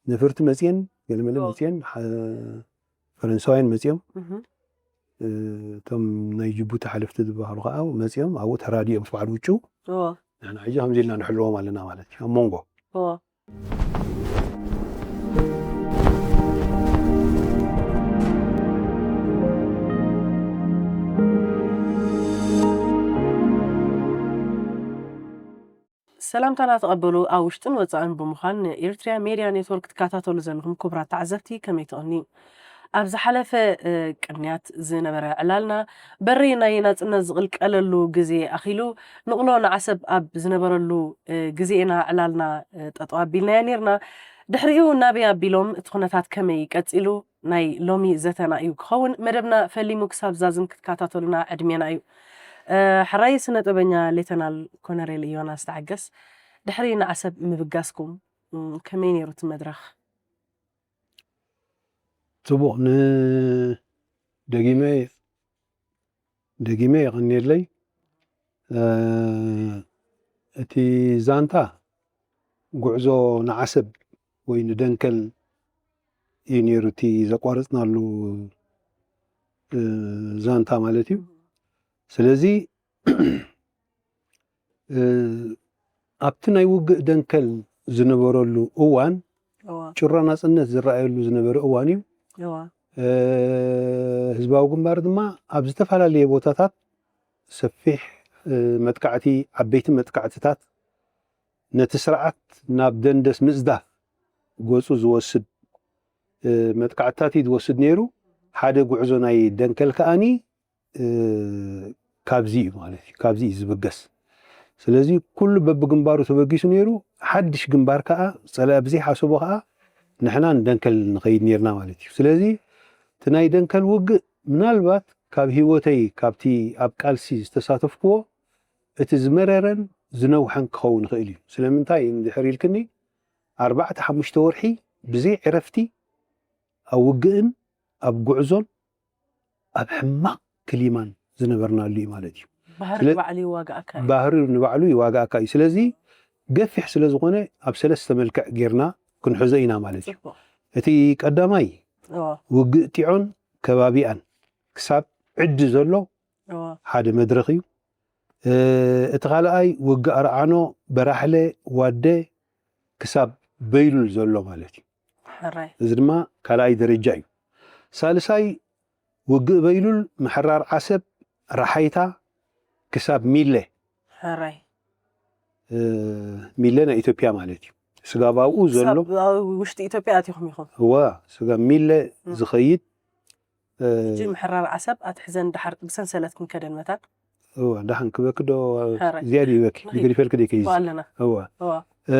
ነፈርቲ መፅየን፣ ገለመለ ኦ። መፅየን፣ ሓ- ፈረንሳውያን መፅዮም። እህ። እ፣ እቶም ናይ ጅቡቲ ሓለፍቲ ዝበሃሉ ከዓ መፅዮም፣ ኣብኡ ተራዲኦም ምስ በዓል ውጩ ኦ። ንሕና ሕጂ ከምዚ ኢልና ንሕልዎም ኣለና ማለት እዩ ኣብ መንጎ። ኦ። ሰላምታና ተቐበሉ። ኣብ ውሽጥን ወጻእን ብምዃን ንኤርትሪያ ሜድያ ኔትወርክ ትከታተሉ ዘለኹም ክቡራት ተዓዘብቲ ከመይ ትቕንዩ? ኣብ ዝሓለፈ፣ እ፣ ቅንያት ዝነበረ ዕላልና በሪ ናይ ናጽነት ዝቕልቀለሉ ግዜ ኣኺሉ ንቕሎ ንዓሰብ ኣብ ዝነበረሉ፣ እ፣ ግዜ ኢና ዕላልና፣ እ፣ ጠጠው ኣቢልናያ ኔርና። ድሕሪኡ ናበይ ኣቢሎም እቲ ኩነታት ከመይ ቀጺሉ ናይ ሎሚ ዘተና እዩ ክኸውን። መደብና ፈሊሙ ክሳብ ዛዝም ክትከታተሉና ዕድሜና እዩ። እ፣ ሕራይ ስነ ጥበበኛ ሌተናል ኮነሬል ዮናስ ተዓገስ፣ ድሕሪ ንዓሰብ ምብጋስኩም፣ እ፣ ከመይ ነይሩ እቲ መድረኽ? ጽቡቕ፣ ን-፣ ደጊመ፣ ደጊመ የቐንየለይ። እ፣ እቲ ዛንታ ጉዕዞ ንዓሰብ ወይ ንደንከል እዩ ነይሩ፣ እቲ ዘቋረጽናሉ፣ እ፣ ዛንታ ማለት እዩ። ስለዚ፣ እ፣ ኣብቲ ናይ ውግእ ደንከል ዝነበረሉ እዋን፣ እዋ። ጭራ ናጽነት ዝረኣየሉ ዝነበረ እዋን እዩ። እዋ። እ፣ ህዝባዊ ግንባር ድማ ኣብ ዝተፈላለየ ቦታታት ሰፊሕ፣ እ፣ መጥቃዕቲ፣ ዓበይቲ መጥቃዕትታት፣ ነቲ ስርዓት ናብ ደንደስ ምጽዳፍ ገጹ ዝወስድ፣ እ፣ መጥቃዕትታት እዩ ዝወስድ ነይሩ። ሓደ ጉዕዞ ናይ ደንከል ከኣኒ፣ እ፣ ካብዚ እዩ ማለት እዩ፣ ካብዚ እዩ ዝብገስ። ስለዚ ኩሉ በብግንባሩ ተበጊሱ ነይሩ። ሓድሽ ግንባር ከኣ ጸላኢ ብዘይሓሰቦ ከኣ ንሕና ንደንከል ንኸይድ ነይርና ማለት እዩ። ስለዚ እቲ ናይ ደንከል ውግእ ምናልባት ካብ ህይወተይ፣ ካብቲ ኣብ ቃልሲ ዝተሳተፍክዎ፣ እቲ ዝመረረን ዝነውሐን ክኸውን ይኽእል እዩ። ስለምንታይ እንድሕር ኢልክኒ፣ ኣርባዕተ ሓሙሽተ ወርሒ ብዘይ ዕረፍቲ ኣብ ውግእን ኣብ ጉዕዞን ኣብ ሕማቕ ክሊማን ዝነበርናሉ እዩ ማለት እዩ። ባህሪ ስለ- ባዕሉ ይዋጋእካ እዩ። ባህሪ ንባዕሉ ይዋጋእካ እዩ። ስለዚ ገፊሕ ስለ ዝኾነ ኣብ ሰለስተ መልክዕ ጌርና ክንሕዞ ኢና ማለት እዩ። ጽቡቕ። እቲ ቀዳማይ እዋ። ውግእ ጢዖን ከባቢኣን ክሳብ ዕዲ ዘሎ እዋ። ሓደ መድረኽ እዩ። እ፣ እቲ ካልኣይ ውግእ ኣርዓኖ፣ በራሕለ፣ ዋደ ክሳብ በይሉል ዘሎ ማለት እዩ። ሕራይ። እዚ ድማ ካልኣይ ደረጃ እዩ። ሳልሳይ ውግእ በይሉል፣ ምሕራር ዓሰብ፣ ራሓይታ ክሳብ ሚለ፣ ሕራይ። እ፣ ሚለ ናይ ኢትዮጵያ ማለት እዩ። ስጋብ ኣብኡ ዘሎ ክሳብ ኣብ ውሽጢ ኢትዮጵያ ኣቲኹም ኢኹም። እዋ፣ ስጋብ ሚለ እ። ዝኸይድ፣ እ፣ ሕጂ ምሕራር ዓሰብ ኣትሕዘን ድሓር ብሰንሰለት ክንከደን መታን። እዋ፣ ደሓን ክበኪ ዶ ሕራይ። ዝያድ ይበኪ፣ ንኺድ። ገዲፈልኪ ደይ ከይዚ። እዋ ኣለና። እዋ። እዋ። እ፣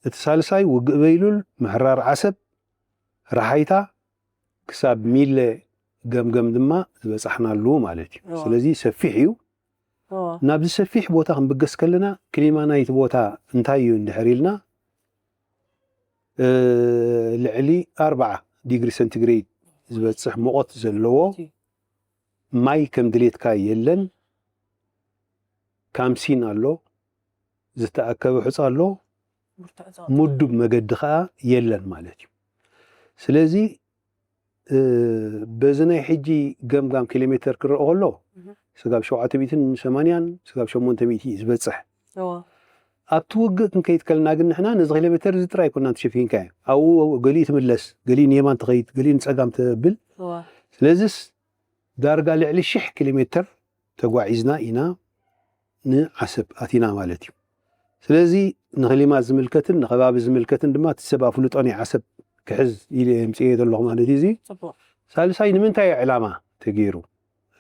እቲ ሳልሳይ ውግእ በይሉል፣ ምሕራር ዓሰብ፣ ራሓይታ ክሳብ ሚለ ገምገም ድማ ዝበጻሕናሉ ማለት እዩ። እዋ። ስለዚ ሰፊሕ እዩ። እዋ። ናብዚ ሰፊሕ ቦታ ክንብገስ ከለና ክሊማ ናይቲ ቦታ እንታይ እዩ እንድሕር ኢልና፣ እ፣ ልዕሊ ኣርባዓ ዲግሪ ሰንቲግሬድ ዝበጽሕ ሙቐት ዘለዎ፣ እቲ ማይ ከም ድሌትካ የለን፣ ካምሲን ኣሎ፣ ዝተኣከበ ሑጻ ኣሎ፣ ብርቱዕ ጸቕጢ። ምዱብ መገዲ ከኣ የለን ማለት እዩ። ስለዚ፣ እ፣ በዚ ናይ ሕጂ ገምጋም ኪሎ ሜተር ክረአ ከሎ፣ እህ። ስጋብ ሸውዓተ ሚእትን ሰማንያን፣ ስጋብ ሸሞንተ ሚእቲ እዩ ዝበጽሕ። እዋ። ኣብቲ ውግእ ክንከይድ ከለና ግን ንሕና ነዚ ኪሎ ሜተር እዚ ጥራይ ኣይኮናን ተሸፊንካዮ። ኣብኡ ገሊኡ ትምለስ፣ ገሊኡ ንየማን ትኸይድ፣ ገሊኡ ንጸጋም ተብል። እዋ። ስለዚስ ዳርጋ ልዕሊ ሽሕ ኪሎ ሜተር ተጓዒዝና ኢና ንዓሰብ ኣቲና ማለት እዩ። ስለዚ ንክሊማ ዝምልከትን ንከባቢ ዝምልከትን ድማ እቲ ሰብ ኣፍልጦ ናይ ዓሰብ ክሕዝ ኢለ የምጽኤ ዘለኹ ማለት እዩ። እዚ ጽቡቕ። ሳልሳይ ንምንታይ እዩ ዕላማ ተገይሩ?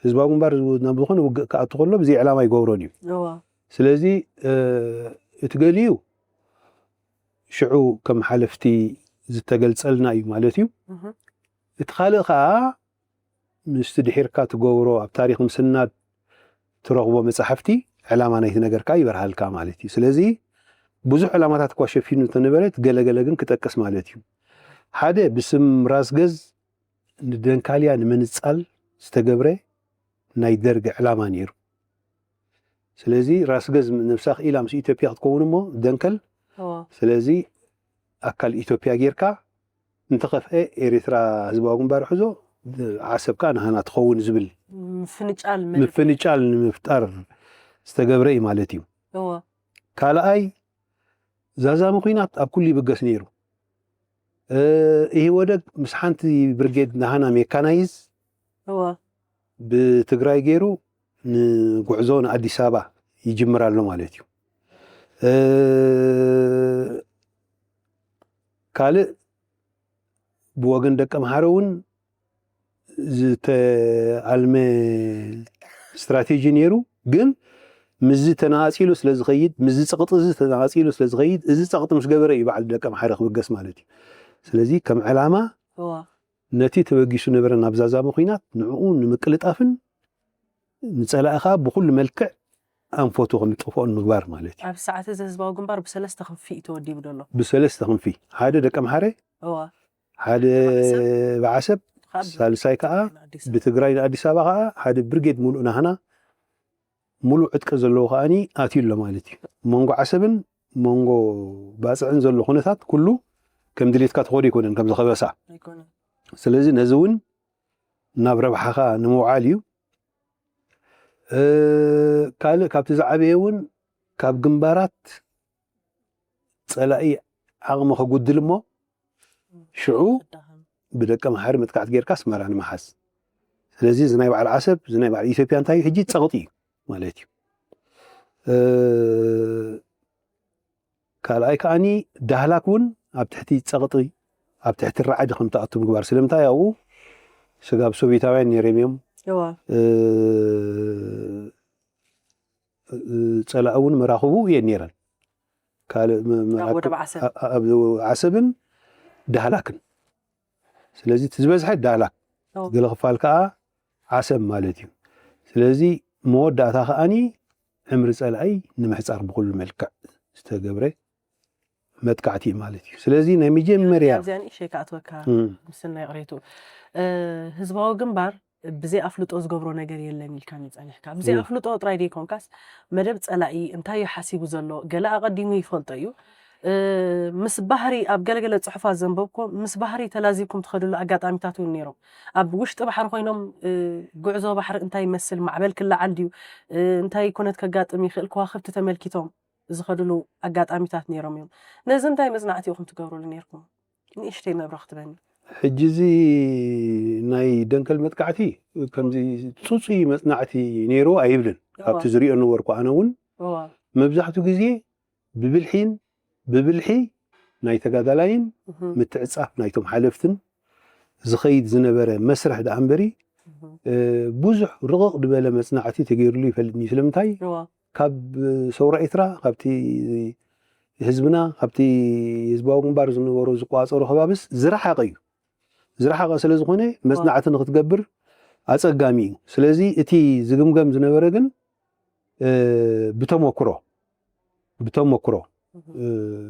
ህዝባዊ ግንባር ናብ ዝኾነ ውግእ ክኣቱ ከሎ ብዘይ ዕላማ ይገብሮን እዩ። እዋ። ስለዚ፣ እ፣ እቲ ገሊኡ ሽዑ ከም ሓለፍቲ ዝተገልጸልና እዩ ማለት እዩ። እህ። እቲ ካልእ ከኣ ምስቲ ድሒርካ ትገብሮ ኣብ ታሪኽ ምስናድ ትረኽቦ መጻሕፍቲ ዕላማ ናይቲ ነገር ከኣ ይበርሃልካ ማለት እዩ። ስለዚ ብዙሕ ዕላማታት እኳ ሸፊኑ እንተነበረ፣ እቲ ገለገለ ግን ክጠቅስ ማለት እዩ። ሓደ ብስም ራስ ገዝ ንደንካልያ ንምንጻል ዝተገብረ ናይ ደርግ ዕላማ ነይሩ። ስለዚ ራስ ገዝ ነብሳ ክኢላ ምስ ኢትዮጵያ ክትከውን እሞ ደንከል፣ እዋ። ስለዚ ኣካል ኢትዮጵያ ጌርካ፣ እንተኸፍአ ኤርትራ ህዝባዊ ግንባር ሕዞ፣ ዓሰብ ከኣ ናህና ትኸውን ዝብል ምፍንጫል መ- ምፍንጫል ንምፍጣር ዝተገብረ እዩ ማለት እዩ። እወ ካልኣይ፣ ዛዛሚ ኲናት ኣብ ኩሉ ይብገስ ነይሩ። እ፣ ኢህወደግ ምስ ሓንቲ ብርጌድ ናህና ሜካናይዝ እወ ብትግራይ ገይሩ ንጉዕዞ ንኣዲስ ኣበባ ይጅምር ኣሎ ማለት እዩ። እ፣ ካልእ ብወገን ደቂ ኣምሓረ እውን ዝተኣልመ ስትራቴጂ ነይሩ። ግን ምስዚ ተነፃፂሉ ስለ ዝኸይድ፣ ምስዚ ፀቕጢ እዚ ተነፃፂሉ ስለ ዝኸይድ፣ እዚ ፀቕጢ ምስ ገበረ እዩ በዓል ደቂ ኣምሓረ ክብገስ ማለት እዩ። ስለዚ ከም ዕላማ እወ ነቲ ተበጊሱ ነበረ ናብ ዛዛሚ ኲናት ንዕኡ ንምቅልጣፍን ንፀላኢ ከዓ ብኩሉ መልክዕ ኣንፈቱ ክንጥፍኦን ምግባር ማለት እዩ። ኣብ ሰዓት እዚ ህዝባዊ ግንባር ብሰለስተ ክንፊ እዩ ተወዲቡ ዘሎ። ብሰለስተ ክንፊ፣ ሓደ ደቂ ኣምሓረ፣ እወ ሓደ ብዓሰብ፣ ካብ ሳልሳይ ከዓ ኣዲስ ኣበባ። ብትግራይ ንኣዲስ ኣበባ ከዓ ሓደ ብርጌድ ሙሉእ ናህና ሙሉእ ዕጥቂ ዘለዎ ከዓኒ ኣትዩ ኣሎ ማለት እዩ። መንጎ ዓሰብን መንጎ ባፅዕን ዘሎ ኩነታት ኩሉ ከም ድሌትካ ተኾዶ ኣይኮነን፣ ከም ዝኸበሳ። ኣይኮነን። ስለዚ ነዚ እውን ናብ ረብሓኻ ንምውዓል እዩ። እ፣ ካልእ ካብቲ ዝዓበየ እውን ካብ ግንባራት ፀላኢ ዓቕሚ ከጉድል እሞ ሽዑ ክዳኸም። ብደቂ ኣምሓረ መጥቃዕቲ ጌርካ ኣስመራ ንምሓዝ። ስለዚ እዚ ናይ በዓል ዓሰብ፣ እዚ ናይ በዓል ኢትዮጵያ እንታይ እዩ? ሕጂ ፀቕጢ እዩ ማለት እዩ። እ፣ ካልኣይ ከዓኒ ዳህላክ እውን ኣብ ትሕቲ ፀቕጢ፣ ኣብ ትሕቲ ራዕዲ ከም ትኣቱ ምግባር። ስለምንታይ ኣብኡ ስጋብ ሶቪየታውያን ነይሮም እዮም። እወ እ፣ እ፣ ፀላኢ እውን መራኽቡ እየን ነይረን። ካልእ መ- መ- ኣብ ኣብ- ወደብ ዓሰብ። ኣ- ኣብ ዓሰብን ዳህላክን። ስለዚ እቲ ዝበዝሐ ዳህላክ፣ እወ ገለ ክፋል ከዓ ዓሰብ ማለት እዩ። ስለዚ መወዳእታ ከዓኒ ዕምሪ ፀላኢ ንምሕፃር ብኩሉ መልክዕ ዝተገብረ መጥቃዕቲ እዩ ማለት እዩ። ስለዚ ናይ መጀመርያ ኣብዚኣ ንእሽተይ ክኣትወካ እም፣ ምስናይ ቅሬቱ እ፣ ህዝባዊ ግንባር ብዘይ ኣፍልጦ ዝገብሮ ነገር የለን ኢልካኒ ጸኒሕካ። ብዘይ እም። ኣፍልጦ ጥራይ ዘይኮንካስ መደብ ጸላኢ እንታይ እዩ ሓሲቡ ዘሎ ገለ ኣቐዲሙ ይፈልጦ እዩ። እ፣ ምስ ባህሪ ኣብ ገለገለ ጽሑፋት ዘንበብኮ ምስ ባህሪ ተላዚብኩም ትኸድሉ ኣጋጣሚታት እውን ነይሮም። ኣብ ውሽጢ ባሕሪ ኮይኖም እ፣ ጉዕዞ ባሕሪ እንታይ ይመስል፣ ማዕበል ክለዓል ድዩ፣ እ፣ እንታይ ኩነት ከጋጥም ይኽእል ከዋኽብቲ ተመልኪቶም ዝኸድሉ ኣጋጣሚታት ነይሮም እዮም። ነዚ እንታይ መጽናዕቲ ኢኹም ትገብሩሉ ነይርኩም? ንእሽተይ መብርኽ ትበኒ። ሕጂ እዚ ናይ ደንከል መጥቃዕቲ ከምዚ ጽጹይ መጽናዕቲ ነይሩ ኣይብልን። እዋ። ካብቲ ዝሪኦ ነበርኩ ኣነ እውን እዋ። መብዛሕቱ ግዜ ብብልሒን ብብልሒ ናይ ተጋዳላይን እህም። ምትዕጻፍ ናይቶም ሓለፍትን ዝኸይድ ዝነበረ መስርሕ ደኣ እምበሪ እህም። እ፣ ብዙሕ ርቕቕ ዝበለ መጽናዕቲ ተገይሩሉ ይፈልጥኒ። ስለምንታይ እዋ። ካብ ሰውራ ኤርትራ ካብቲ ህዝብና ካብቲ ህዝባዊ ግንባር ዝነበሮ ዝቋጸሮ ከባብስ ዝረሓቐ እዩ። ዝረሓቐ ስለ ዝኾነ መጽናዕቲ ንክትገብር ኣጸጋሚ እዩ። ስለዚ እቲ ዝግምገም ዝነበረ ግን እ፣ ብተመክሮ ብተመክሮ እ፣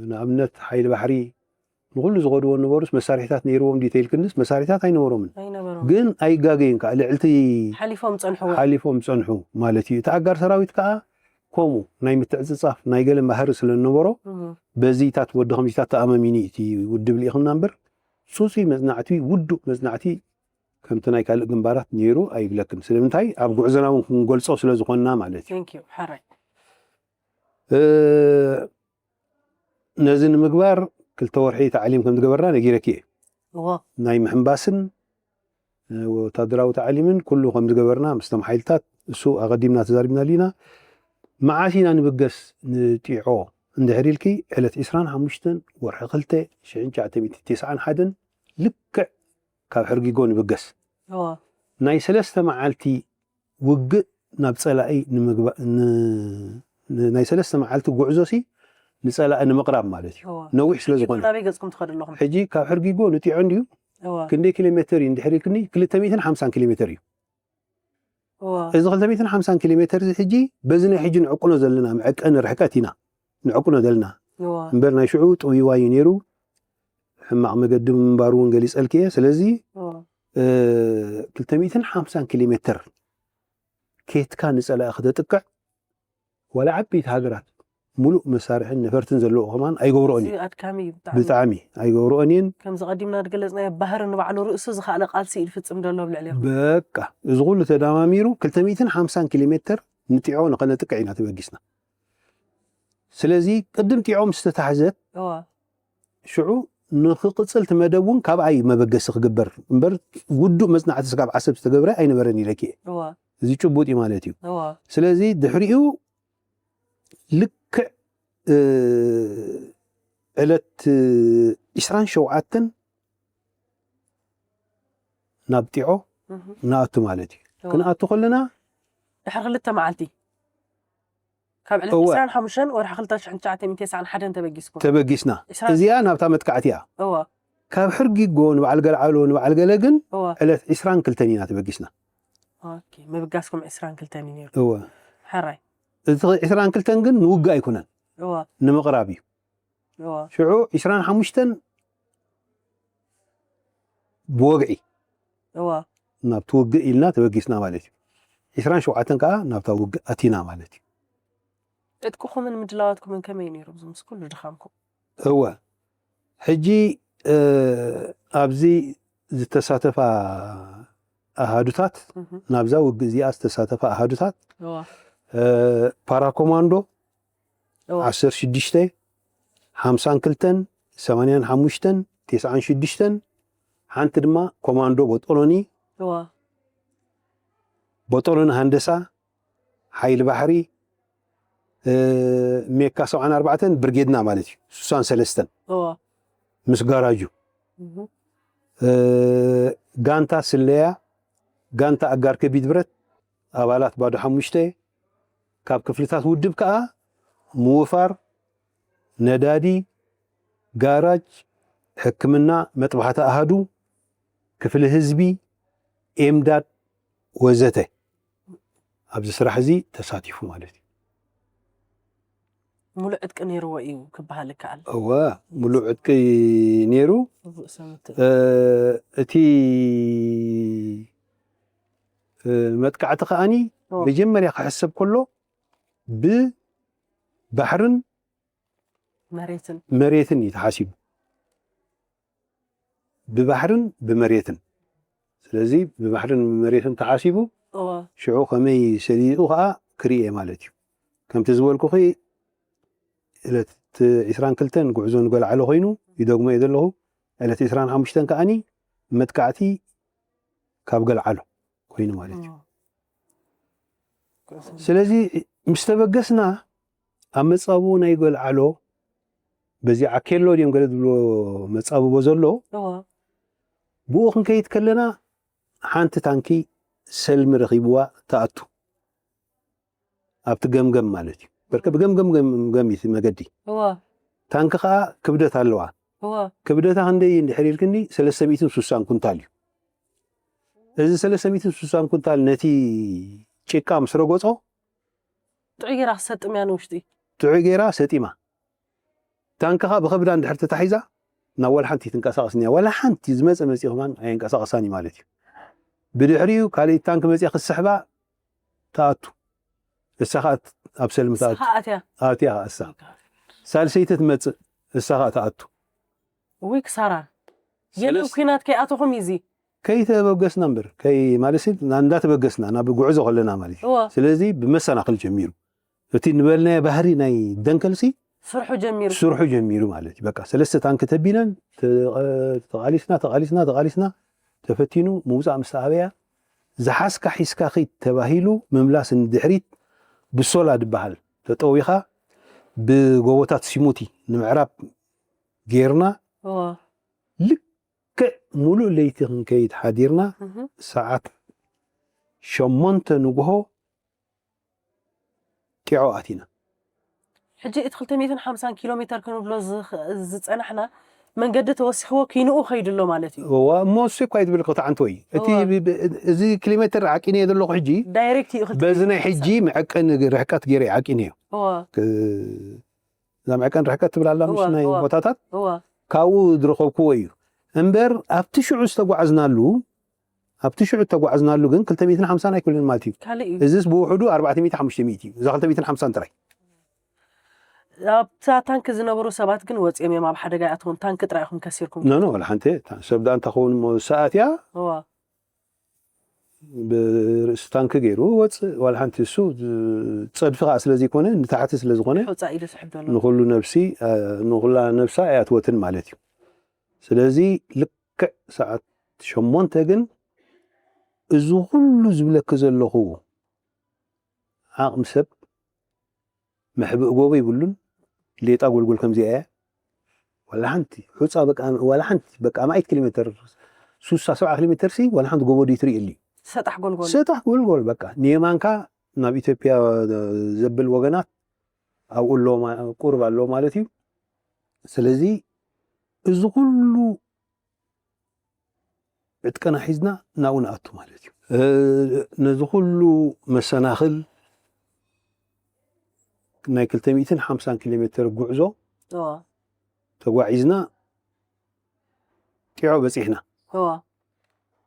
ንኣብነት ሓይሊ ባሕሪ ንኩሉ ዝኸድዎ ነበሩስ መሳርሒታት ነይርዎም ዲተይል ክንስ መሳርሒታት ኣይነበሮምን። ኣይነበሮም። ግን ኣይጋገይን ከዓ ልዕልቲ ሓሊፎም ጸንሕዎ። ሓሊፎም ጸንሑ ማለት እዩ። እቲ ኣጋር ሰራዊት ከዓ ከምኡ ናይ ምትዕጽጻፍ ናይ ገለ ባህሪ ስለ ዝነበሮ እም። በዚታት ወዲ ከምዚታት ተኣማሚኑ እዩ እቲ ውድብ ልኢኽና እምበር ጽጹይ መጽናዕቲ ውዱእ መጽናዕቲ ከምቲ ናይ ካልእ ግንባራት ነይሩ ኣይብለክን። ስለምንታይ ኣብ ጉዕዞና እውን ክንገልጾ ስለ ዝኾንና ማለት እዩ። Thank you። ሓራይ። እ፣ ነዚ ንምግባር ክልተ ወርሒ ታዕሊም ከም ዝገበርና ነጊረኪ እየ። እዎ። ናይ ምሕንባስን እ፣ ወታደራዊ ታዕሊምን ኩሉ ከም ዝገበርና ምስቶም ሓይልታት እሱ ኣቐዲምና ተዛሪብናሉ ኢና። መዓስ ኢና ንብገስ ንጢዖ እንድሕር ኢልኪ ዕለት ዕስራን ሓሙሽተን ወርሒ ክልተ ሽሕን ትሽዓተ ሚእትን ተስዓን ሓደን ልክዕ ካብ ሕርጊጎ ንብገስ። እዎ። ናይ ሰለስተ መዓልቲ ውግእ ናብ ጸላኢ ንምግባ- ን- ን- ናይ ሰለስተ መዓልቲ ጉዕዞ ሲ ንጸላኢ ንምቕራብ ማለት እዩ። እዎ። ነዊሕ ስለ ዝኾነ ናበይ ገጽኩም ትኸዱ ኣለኹም? ሕጂ ካብ ሕርጊጎ ንጢዖ እንድዩ እዎ። ክንደይ ኪሎ ሜተር እዩ እንድሕር ኢልክኒ ክልተ ሚእትን ሓምሳን ኪሎ ሜተር እዩ። እዎ። እዚ ክልተ ሚእትን ሓምሳን ኪሎ ሜተር እዚ ሕጂ በዚ ናይ ሕጂ ንዕቅኖ ዘለና መዐቀኒ ርሕቀት ኢና ንዕቅኖ ዘለና እዎ። እምበር ናይ ሽዑ ጥውይዋይ እዩ ነይሩ። ሕማቕ መገዲ ምንባሩ እውን ገሊጸልኪ እየ። ስለዚ እዎ። እ፣ ክልተ ሚእትን ሓምሳን ኪሎ ሜተር ኬትካ ንጸላኢ ክተጥቅዕ ዋላ ዓበይቲ ሃገራት ሙሉእ መሳርሕን ነፈርትን ዘለዎ ከማን ኣይገብርኦን እዚ እየን። ኣድካሚ እዩ ብጣዕሚ። ብጣዕሚ ኣይገብርኦን እየን። ከም ዝቐዲምና ዝገለጽናዮ ባህሪ ንባዕሉ ርእሱ ዝኸኣለ ቃልሲ እዩ ዝፍጽም ዘሎ ኣብ ልዕሌኹም። በቃ እዚ ኩሉ ተደማሚሩ ክልተ ሚእትን ሓምሳን ኪሎ ሜትር ንጢዖ ንኸነጥቅዕ ኢና ተበጊስና። ስለዚ ቅድም ጢዖ ምስ ተታሕዘት እዋ ሽዑ ንኽቕጽል እቲ መደብ እውን ካብኣ እዩ መበገሲ ክግበር እምበር ውዱእ መጽናዕቲ ስጋብ ዓሰብ ዝተገብረ ኣይነበረን ኢለኪ እየ። እዋ እዚ ጭቡጥ እዩ ማለት እዩ። እዋ ስለዚ ድሕሪኡ ልክዕ እ፣ ዕለት ዒስራን ሸውዓተን ናብ ጢዖ እህ ንኣቱ ማለት እዩ። እዋ ክንኣቱ ከለና ድሕሪ ክልተ መዓልቲ ካብ ዕለት እወ። ዕስራን ሓሙሽተን ወርሒ ክልተ ሽሕን ትሽዓተ ሚእትን ተስዓን ሓደን ተበጊስኩም። ተበጊስና። ዕስራን- እዚኣ ናብታ መጥቃዕቲ እያ። እዋ ካብ ሕርጊጎ ንበዓል ገልዓሎ ንበዓል ገለ ግን እዋ ዕለት ዒስራን ክልተን ኢና ተበጊስና። ኦኬ ምብጋስኩም ዕስራን ክልተን እዩ ነይሩ። እወ ሕራይ እቲ ዒስራን ክልተን ግን ንውግእ ኣይኮነን እዋ ንምቕራብ እዩ። እዋ ሽዑ ዒስራን ሓሙሽተን ብወግዒ እዋ ናብቲ ውግእ ኢልና ተበጊስና ማለት እዩ። ዒስራን ሸውዓተን ከዓ ናብታ ውግእ ኣቲና ማለት እዩ። ዕጥቅኹምን ምድላዋትኩምን ከመይ ነይሩ እዚ ምስ ኩሉ ድኻምኩም? እወ ሕጂ እ፣ ኣብዚ ዝተሳተፋ ኣሃዱታት እህ ናብዛ ውግእ እዚኣ ዝተሳተፋ ኣሃዱታት እዋ እ፣ ፓራኮማንዶ እዋ ዓሰርተ ሽዱሽተ ሓምሳን ክልተን ሰማንያን ሓሙሽተን ተስዓን ሽዱሽተን ሓንቲ ድማ ኮማንዶ ቦጦሎኒ እዋ ቦጦሎኒ ሃንደሳ ሓይሊ ባሕሪ እ፣ ሜካ ሰብዓን ኣርባዕተን ብርጌድና ማለት እዩ ሱሳን ሰለስተን እዋ ምስ ጋራጁ እህ እ፣ ጋንታ ስለያ ጋንታ ኣጋር ከቢድ ብረት ኣባላት ባዶ ሓሙሽተ ካብ ክፍልታት ውድብ ከዓ ምውፋር ነዳዲ ጋራጅ ሕክምና መጥባሕቲ ኣሃዱ ክፍሊ ህዝቢ ኤምዳድ ወዘተ ኣብዚ ስራሕ እዚ ተሳቲፉ ማለት እዩ። ሙሉእ ዕጥቂ ነይርዎ እዩ ክበሃል ይከኣል። እወ ሙሉእ ዕጥቂ ነይሩ። ርኡይ ሰምት እ፣ እቲ እ፣ መጥቃዕቲ ከዓኒ እወ። መጀመርያ ክሕሰብ ከሎ ብባሕርን መሬትን መሬትን እዩ ተሓሲቡ። ብባሕርን ብመሬትን። ስለዚ ብባሕርን ብመሬትን ተሓሲቡ እወ ሽዑ ከመይ ሰሊጡ ከዓ ክርእየ ማለት እዩ። ከምቲ ዝበልኩኺ ዕለት ዒስራን ክልተን ጉዕዞ ንገልዓሎ ኮይኑ ይደግሞ እየ ዘለኹ። ዕለት ዒስራን ሓሙሽተን ከዓኒ መጥቃዕቲ ካብ ገልዓሎ ኮይኑ ማለት እዩ። እወ። ስለዚ ምስ ተበገስና ኣብ መጻብቦ ናይ ገልዓሎ በዚ ዓኬሎ ድዮም ገለ ዝብሎ መጻብቦ ዘሎ እወ ብኡ ክንከይድ ከለና ሓንቲ ታንኪ ሰልሚ ረኺብዋ ትኣቱ ኣብቲ ገምገም ማለት እዩ። በርከ ብገምገም ገምገም እዩ እቲ መገዲ። እወ ታንኪ ከዓ ክብደት ኣለዋ። እወ ክብደታ ክንደይ እንድሕር ኢልክኒ ሰለስተ ሚእትን ስሳን ኩንታል እዩ። እዚ ሰለስተ ሚእትን ስሳን ኩንታል ነቲ ጭቃ ምስ ረጎጾ ጥዑይ ጌራ ክሰጥም እያ ንውሽጢ። ጥዑይ ጌራ ሰጢማ። ታንኪ ከዓ ብኸብዳ እንድሕር ተታሒዛ ናብ ዋላ ሓንቲ ትንቀሳቐስ እኒኣ። ዋላ ሓንቲ ዝመፀ መፂኡ ከማን ኣየንቀሳቐሳን እዩ ማለት እዩ። ብድሕሪኡ ካልእ ታንኪ መፂኣ ክትስሕባ ትኣቱ። እሳ ከዓ ኣብ ሰልሚ ትኣቱ። ንስኻ ኣትያ ኣትያ ከዓ እሳ ሳልሰይቲ ትመፅእ እሳ ከዓ ትኣቱ። እውይ ክሳራ የለ ሰለስ- ኩናት ከይኣተኹም እዩ እዚ ከይተበገስና እምበር ከይ ማለት እንዳተበገስና ናብ ጉዕዞ ከለና ማለት እዩ። እወ ስለዚ ብመሰናኽል ጀሚሩ እቲ ንበልናዮ ባህሪ ናይ ደንከልሲ ስርሑ ጀሚሩ ስርሑ ጀሚሩ ማለት እዩ። በቃ ሰለስተ ታንኪ ተቢለን ተ- ተቓሊስና ተቓሊስና ተቓሊስና ተፈቲኑ ምውፃእ ምስ ኣበያ ዝሓዝካ ሒዝካ ኺድ ተባሂሉ ምምላስ ንድሕሪት ብሶላ ዝበሃል ተጠዊኻ ብጎቦታት ሲሙቲ ንምዕራብ ጌርና እወ ልክዕ ሙሉእ ለይቲ ክንከይድ ሓዲርና እህ ሰዓት ሸሞንተ ንግሆ ጢዖ ኣቲና። ሕጂ እቲ ክልተ ሚእትን ሓምሳን ኪሎ ሜተር ክንብሎ ዝኽ- ዝጸናሕና መንገዲ ተወሲኽዎ ኪንኡ ከይዱ ኣሎ ማለት እዩ። እዋ እሞ እሱ እኳ ይትብል ከተዓንቶ እዩ እቲ እዋ። ብ- ብ- እዚ ኪሎ ሜተር ዓቂነ ዘለኹ ሕጂ ዳይሬክት እዩ ክልተ በዚ ናይ ሕጂ መዐቀኒ ርሕቀት ገይረ ዓቂነ እዩ እዋ ክ- እዛ መዐቀኒ ርሕቀት ትብል ኣላ ምስ እዋ፣ ናይ እዋ። ቦታታት እዋ ካብኡ ዝረኸብክዎ እዩ እምበር ኣብቲ ሽዑ ዝተጓዓዝናሉ ኣብቲ ሽዑ እተጓዓዝናሉ ግን ክልተ ሚእትን ሓምሳን ኣይክብልን ማለት እዩ። ካልእ እዩ። እዚስ ብውሕዱ ኣርባዕተ ሚእቲ ሓሙሽተ ሚእቲ እዩ። እዛ ክልተ ሚእትን ሓምሳን ጥራይ። ኣብታ ታንክ ዝነበሩ ሰባት ግን ወፂኦም እዮም፣ ኣብ ሓደጋ ይኣትውን። ታንክ ጥራይ ኢኹም ከሲርኩም። ኖ ኖ ዋላ ሓንቲ እታ ሰብ ዳኣ እንተኸውን እሞ ሰዓት እያ እዋ ብርእሲ ታንክ ገይሩ ወፅእ ዋላ ሓንቲ እሱ ጸድፊ ከዓ ስለ ዘይኮነ ንታሕቲ ስለ ዝኾነ ሑፃ ኢሉ ስሕብ ዘሎ። ንኩሉ ነብሲ እ፣ ንኩላ ነብሳ ኣይኣትወትን ማለት እዩ። ስለዚ ልክዕ ሰዓት ሸሞንተ ግን እዚ ኩሉ ዝብለኪ ዘለኹ ዓቕሚ ሰብ መሕብኢ ጎቦ ይብሉን። ሌጣ ጎልጎል ከምዚኣ እያ። ዋላ ሓንቲ ሑፃ በቃ ዋላ ሓንቲ በቃ ማእት ኪሎ ሜትር ሱሳ ሰብዓ ኪሎ ሜትር ሲ ዋላ ሓንቲ ጎቦ ድዩ ትርኢ ኣሊ ሰጣሕ ጎልጎል። ሰጣሕ ጎልጎል በቃ ንየማንካ ናብ ኢትዮጵያ ዘብል ወገናት ኣብኡ ኣሎ ማ- ቁርብ ኣሎ ማለት እዩ። ስለዚ እዚ ኩሉ ዕጥቀና ሒዝና ናብኡ ንኣቱ ማለት እዩ። እ፣ ነዚ ኩሉ መሰናኽል ናይ ክልተ ሚእትን ሓምሳን ኪሎ ሜትር ጉዕዞ እዋ ተጓዒዝና ጢዖ በፂሕና። እዋ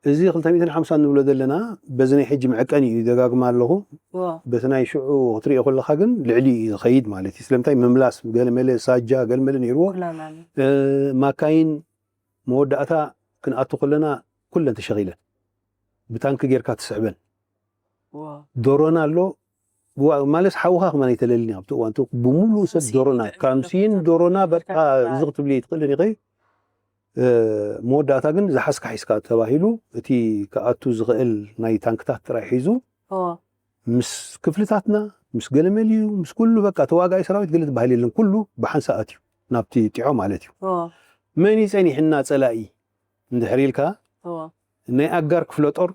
እዚ ክልተ ሚእትን ሓምሳን ንብሎ ዘለና በዚ ናይ ሕጂ መዐቀኒ እዩ ደጋግማ ኣለኹ። እዋ በቲ ናይ ሽዑ ክትሪኦ ከለካ ግን ልዕሊ እዩ ዝኸይድ ማለት እዩ። ስለምንታይ ምምላስ ገለመለ ሳጃ ገለመለ ነይርዎ። ኩላና እ፣ ማካይን መወዳእታ ክንኣቱ ከለና ኩለን ተሸኺለን ብታንኪ ጌርካ ትስሕበን። እዋ ዶሮና ኣሎ ዋ- ማለት ሓውኻ ከማን ኣይተለልን ኣብቲ እዋን እቲ ብምሉእ ሰብ ካምሲን ዶሮና ልዕሊ ካምሲን ዶሮና ዶሮና በቃ በቃ እዚ ክትብሊ ትኽእልን ኢኺ። እ፣ መወዳእታ ግን ዝሓዝካ ሒዝካ ተባሂሉ እቲ ክኣቱ ዝኽእል ናይ ታንክታት ጥራይ ሒዙ እዋ ምስ ክፍልታትና ምስ ገለመልዩ ምስ ኩሉ በቃ ተዋጋኢ ሰራዊት ገለ ዝበሃል የለን። ኩሉ ብሓንሳእ ኣትዩ ናብቲ ጢዖ ማለት እዩ። እዋ መን እዩ ጸኒሕና ጸላኢ እንድሕር ኢልካ እዋ ናይ ኣጋር ክፍለ ጦር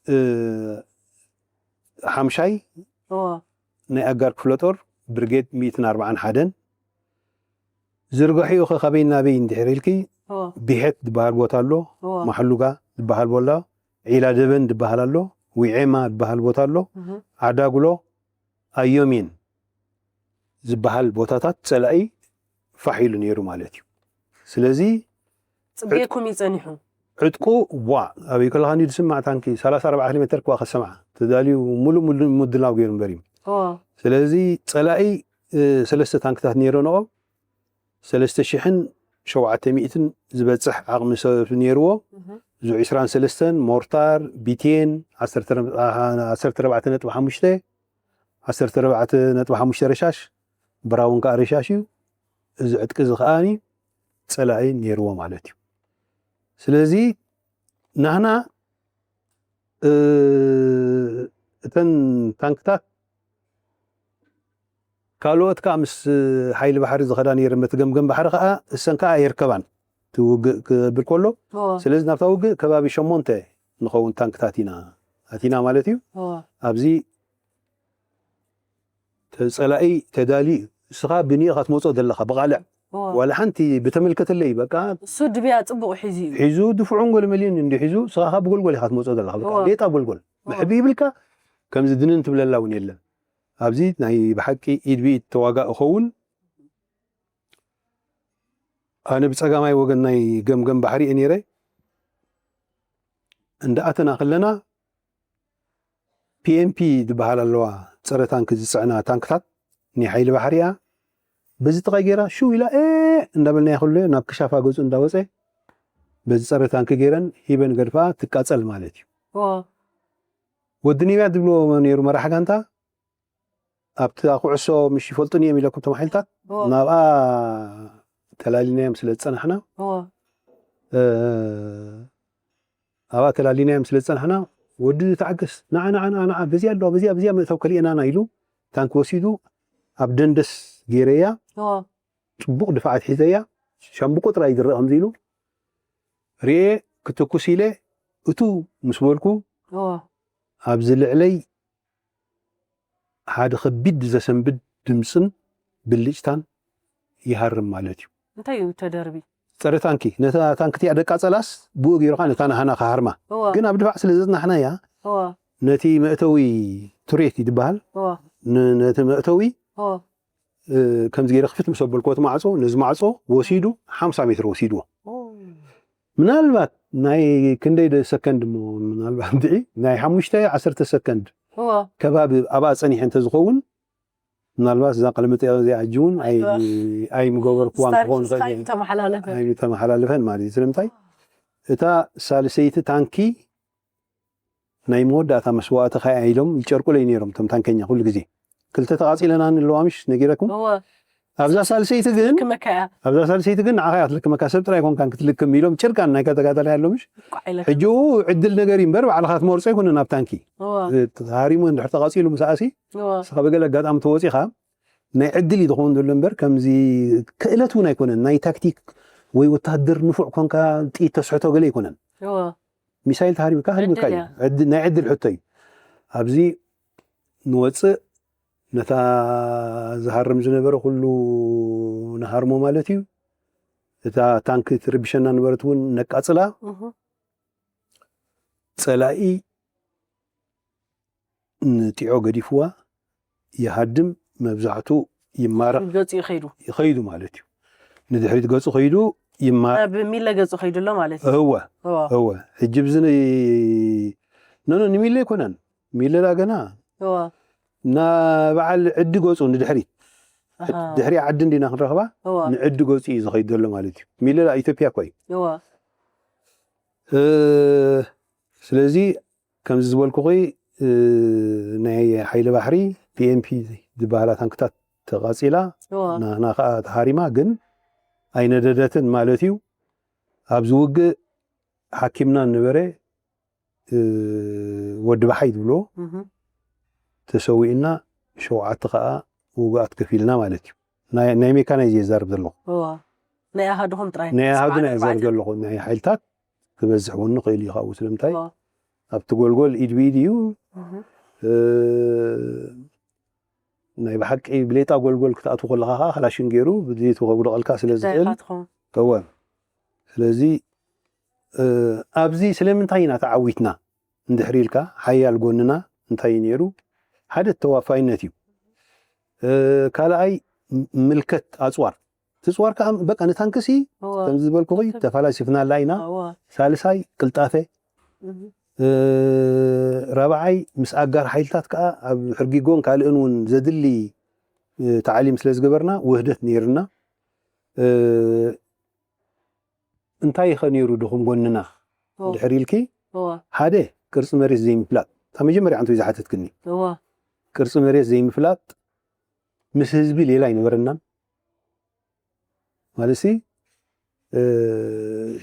እ፣ ሓምሻይ እዋ ናይ ኣጋር ክፍለ ጦር ብርጌድ ሚእትን ኣርባዓን ሓደን ዝርግሒኡ ኸ ካበይ ናበይ እንድሕር ኢልኪ እዋ ቢሐት ዝበሃል ቦታ ኣሎ፣ እዋ ማሕሉጋ ዝበሃል ቦታ፣ ዒላ ደበን ዝበሃል ኣሎ፣ ዊዔማ ዝበሃል ቦታ ኣሎ፣ እህ ዓዳጉሎ ኣዮሚን ዝበሃል ቦታታት ጸላኢ ፋሕ ኢሉ ነይሩ ማለት እዩ። ስለዚ ፅጌኩም ይፀኒሑ ዕጥቁ ዋ ኣበይ ከለኻ እንዲ ዝስማዕ ታንኪ ሰላሳ ኣርባዕተ ኪሎ ሜትር ክዋ ከሰምዓ ተዳልዩ ሙሉእ ሙሉእ ምድላው ገይሩ እምበር እዩ። እዋ ስለዚ ጸላኢ እ፣ ሰለስተ ታንክታት ነይረንኦ ሰለስተ ሽሕን ሸውዓተ ሚእትን ዝበጽሕ ዓቕሚ ሰብ ነይርዎ። እህ ዙ ዕስራን ሰለስተን ሞርታር ቢቴን ዓሰርተ ዓሰርተ ኣርባዕተ ነጥቢ ሓሙሽተ ዓሰርተ ኣርባዕተ ነጥቢ ሓሙሽተ ረሻሽ ብራውን ከዓ ረሻሽ እዩ። እዚ ዕጥቂ እዚ ከዓኒ ጸላኢ ነይርዎ ማለት እዩ። ስለዚ ናህና እ፣ እተን ታንክታት ካልኦት ከዓ ምስ ሓይሊ ባሕሪ ዝኸዳ ነይረን በቲ ገምገም ባሕሪ ከዓ እሰን ከዓ ኣይርከባን እቲ ውግእ ክብል ከሎ። እዋ ስለዚ ናብታ ውግእ ከባቢ ሸሞንተ ንኸውን ታንክታት ኢና ኣቲና ማለት እዩ። እዋ ኣብዚ ተፀላኢ ተዳልዩ እዩ። እስኻ ብኒእኻ ትመፅኦ ዘለኻ ብቓልዕ እዋ ዋላ ሓንቲ ብተመልከተለይ በቃ እሱ ድብያ ፅቡቕ ሒዙ እዩ ሒዙ ድፍዑን ጎልመልን እንዲ ሒዙ እስኻ ካብ ጎልጎል ኢኻ ትመፅኦ ዘለኻ በቃ እዋ ሌጣ ጎልጎል እዋ መሕቢ ይብልካ። ከምዚ ድንን ትብለላ እውን የለን። ኣብዚ ናይ ብሓቂ ኢድ ብኢድ ተዋጋእ እኸውን ኣነ ብፀጋማይ ወገን ናይ ገምገም ባሕሪ እየ ነይረ። እንዳኣተና ከለና ፒኤምፒ ዝበሃል ኣለዋ ፀረ ታንክ ዝፅዕና ታንክታት ናይ ሓይሊ ባሕሪ እያ። በዚ ጥቓይ ገይራ ሽው ኢላ እ እንዳበልናያ ከሎ ናብ ክሻፋ ገፁ እንዳወፀ በዚ ፀረ ታንክ ገይረን ሂበን ገድፋ ትቃፀል ማለት እዩ። እዋ ወዲ ኒብያ ዝብልዎ ነይሩ መራሕ ጋንታ ኣብቲ ኩዕሶ ምሽ ይፈልጡን እዮም ኢለኩም ተማሓይልታት እዋ ናብኣ ተላሊናዮም ስለ ዝፀናሕና እዋ እ፣ ኣብኣ ተላሊናዮም ስለ ዝፀናሕና ወዲ ተዓገስ ንዓ ንዓ ንዓ ንዓ በዚያ ኣለዋ በዚያ በዚያ መእተው ከሊእናና ኢሉ ታንክ ወሲዱ ኣብ ደንደስ ገይረያ እዋ ፅቡቕ ድፋዓት ሒዘያ ሻምብቆ ጥራይ ዝረአ ከምዚ ኢሉ ርኤ ክትኩስ ኢለ እቱ ምስ በልኩ እዋ ኣብዚ ልዕለይ ሓደ ከቢድ ዘሰንብድ ድምፅን ብልጭታን ይሃርም ማለት እዩ። እንታይ እዩ ተደርቢ ፀረ ታንኪ ነታ ታንኪ እቲኣ ደቃፀላስ ብኡ ገይሩካ ነታ ናሃና ክሃርማ እዋ ግን ኣብ ድፋዕ ስለ ዘፅናሕናያ እዋ ነቲ መእተዊ ቱሬት እዩ ዝበሃል እዋ ን- ነቲ መእተዊ እዋ እ፣ ከምዚ ገይረ ክፍት ምስ ኣበልክዎ እቲ ማዕፆ ነዚ ማዕፆ ወሲዱ ሓምሳ ሜትር ወሲድዎ። ኦ ምናልባት ናይ ክንደይ ደ- ሰከንድ እሞ ምናልባት እንድዒ ናይ ሓሙሽተ ዓሰርተ ሰከንድ እዋ ከባቢ ኣብኣ ፀኒሐ እንተዝኸውን ምናልባት እዛ ቃለ መጠይቕ እዚኣ ሕጂ እውን ኣይ- ኣይዋ። ኣይምገበርኩዋን ስታር- ክኸውን ይኽእል ስታር እየ። ተመሓላለፈ። ኣይተመሓላልፈን ማለት እዩ። ስለምንታይ? እታ ሳልሰይቲ ታንኪ ናይ መወዳእታ መስዋእቲ ኸያ ኢሎም ይጨርቁለይ ነይሮም፣ እቶም ታንከኛ ኩሉ ግዜ። ክልተ ተቓጺለና ኣለዋ፣ ምሽ ነጊረኩም? እወ። ኣብዛ ሳልሰይቲ ግን ክመካያ። ኣብዛ ሳልሰይቲ ግን ንዓኻ እያ ትልክመካ፣ ሰብ ጥራይ ኮንካን ክትልክም ኢሎም ጭርቃን ናይ ከተጋታላይ ኣሎ፣ ምሽ? ቋዕ ኢለ። ሕጂ ኡ ዕድል ነገር እዩ እምበር፣ ባዕልኻ ትመርጾ ኣይኮነን ኣብ ታንኪ። እወ። ተሃሪሙ እንድሕር ተቓጺሉ ምሳኣሲ እወ። ንስኻ ብገለ ኣጋጣሚ ተወጺኻ፣ ናይ ዕድል እዩ ዝኸውን ዘሎ እምበር፣ ከምዚ ክእለት እውን ኣይኮነን። ናይ ታክቲክ ወይ ወታደር ንፉዕ ኮንካ ጥይት ተስሕቶ ገለ ኣይኮነን። እወ። ሚሳይል ተሃሪምካ ሃሪምካ ዕድል እዩ። እያ። ዕድ- ናይ ዕድል ሕቶ እዩ። ኣብዚ ንወፅእ፣ ነታ ዝሃርም ዝነበረ ኩሉ ንሃርሞ ማለት እዩ። እታ ታንክ ትርብሸና ነበረት እውን ነቃፅላ። እህ። ፀላኢ ንጢዖ ገዲፍዋ ይሃድም፣ መብዛሕቱ ይማረኽ ገጹ ይኸይዱ። ይኸይዱ ማለት እዩ። ንድሕሪት ገጹ ኸይዱ ይማረኽ። ናብ ሚለ ገጹ ኸይዱ ኣሎ ማለት እዩ። እወ እወ። እወ። ሕጂ ብዚ ን- ኖ ኖ፣ ንሚለ ኣይኮነን። ሚለላ ገና እወ። ንበዓል ዕዲ ገጹ ንድሕሪት፣ ኣሃ። ድሕሪ ዓዲ እንዲና ክንረኽባ፣ እወ። ንዕዲ ገጹ እዩ ዝኸይድ ዘሎ ማለት እዩ። ሚለላ ኢትዮጵያ እኮ እዩ። እወ። እ፣ ስለዚ ከምዚ ዝበልኩኺ፣ እ፣ ናይ ሓይሊ ባሕሪ ፒ ኤም ፒ ዝበሃላ ታንክታት ተቓጺላ፣ እወ። ናህና ኸኣ ተሃሪማ፣ ግን ኣይነደደትን ማለት እዩ። ኣብዚ ውግእ ሓኪምና ነበረ፣ እ፣ ወዲ ባሓይ ዝብሎ እህ። ተሰዊእና፣ ሸውዓተ ኸኣ ውጉኣት ከፊልና ማለት እዩ። ናይ ናይ ሜካናይዝ እየ ዝዛረብ ዘለኹ። እወ። ናይ ኣሃዱኹም ጥራይ ናይ ኣሃዱና ስብዓት እየ ዝዛረብ ኣርባዕተ። ዘለኹ። ናይ ሓይልታት ክበዝሕ እውን ይኽእል እዩ ካብኡ፣ ስለምንታይ እወ። ኣብቲ ጎልጎል ኢድ ብኢድ እዩ። እ፣ ናይ ብሓቂ ብሌጣ ጎልጎል ክትኣትው ከለኻ ኸዓ ክላሽን ገይሩ ብድሌቱ ከውድቐልካ ስለ እንታይ ዝኽእል። ኢኻ ትኸውን? እወ። ስለዚ፣ እ፣ ኣብዚ ስለምንታይ ኢና ተዓዊትና እንድሕር ኢልካ፣ ሓያል ጎንና እንታይ እዩ ነይሩ? ሓደ ተዋፋይነት እዩ። እ፣ ካልኣይ ም- ምልከት ኣጽዋር። እቲ ኣጽዋር ከኣ በቃ ንታንክሲ እወ። ከምዚ ዝበልኩኺ ተፈላሲፍናላ ኢና። እወ። ሳልሳይ ቅልጣፈ። እህ። እ፣ ራብዓይ ምስ ኣጋር ሓይልታት ከኣ ኣብ ሕርጊጎን ካልእን እውን ዘድሊ፣ እ፣ ታዕሊም ስለ ዝገበርና ውህደት ነይርና። እ፣ እንታይ ኢኸ ነይሩ ድኹም ጎንና? እወ። ድሕር ኢልኪ እወ። ሓደ ቅርጺ መሬት ዘይምፍላጥ። እታ መጀመርያ ዓንቱ ዝሓተትክኒ። እወ። ቅርጺ መሬት ዘይምፍላጥ፣ ምስ ህዝቢ ሌላ ኣይነበረናን። ማለትሲ፣ እ፣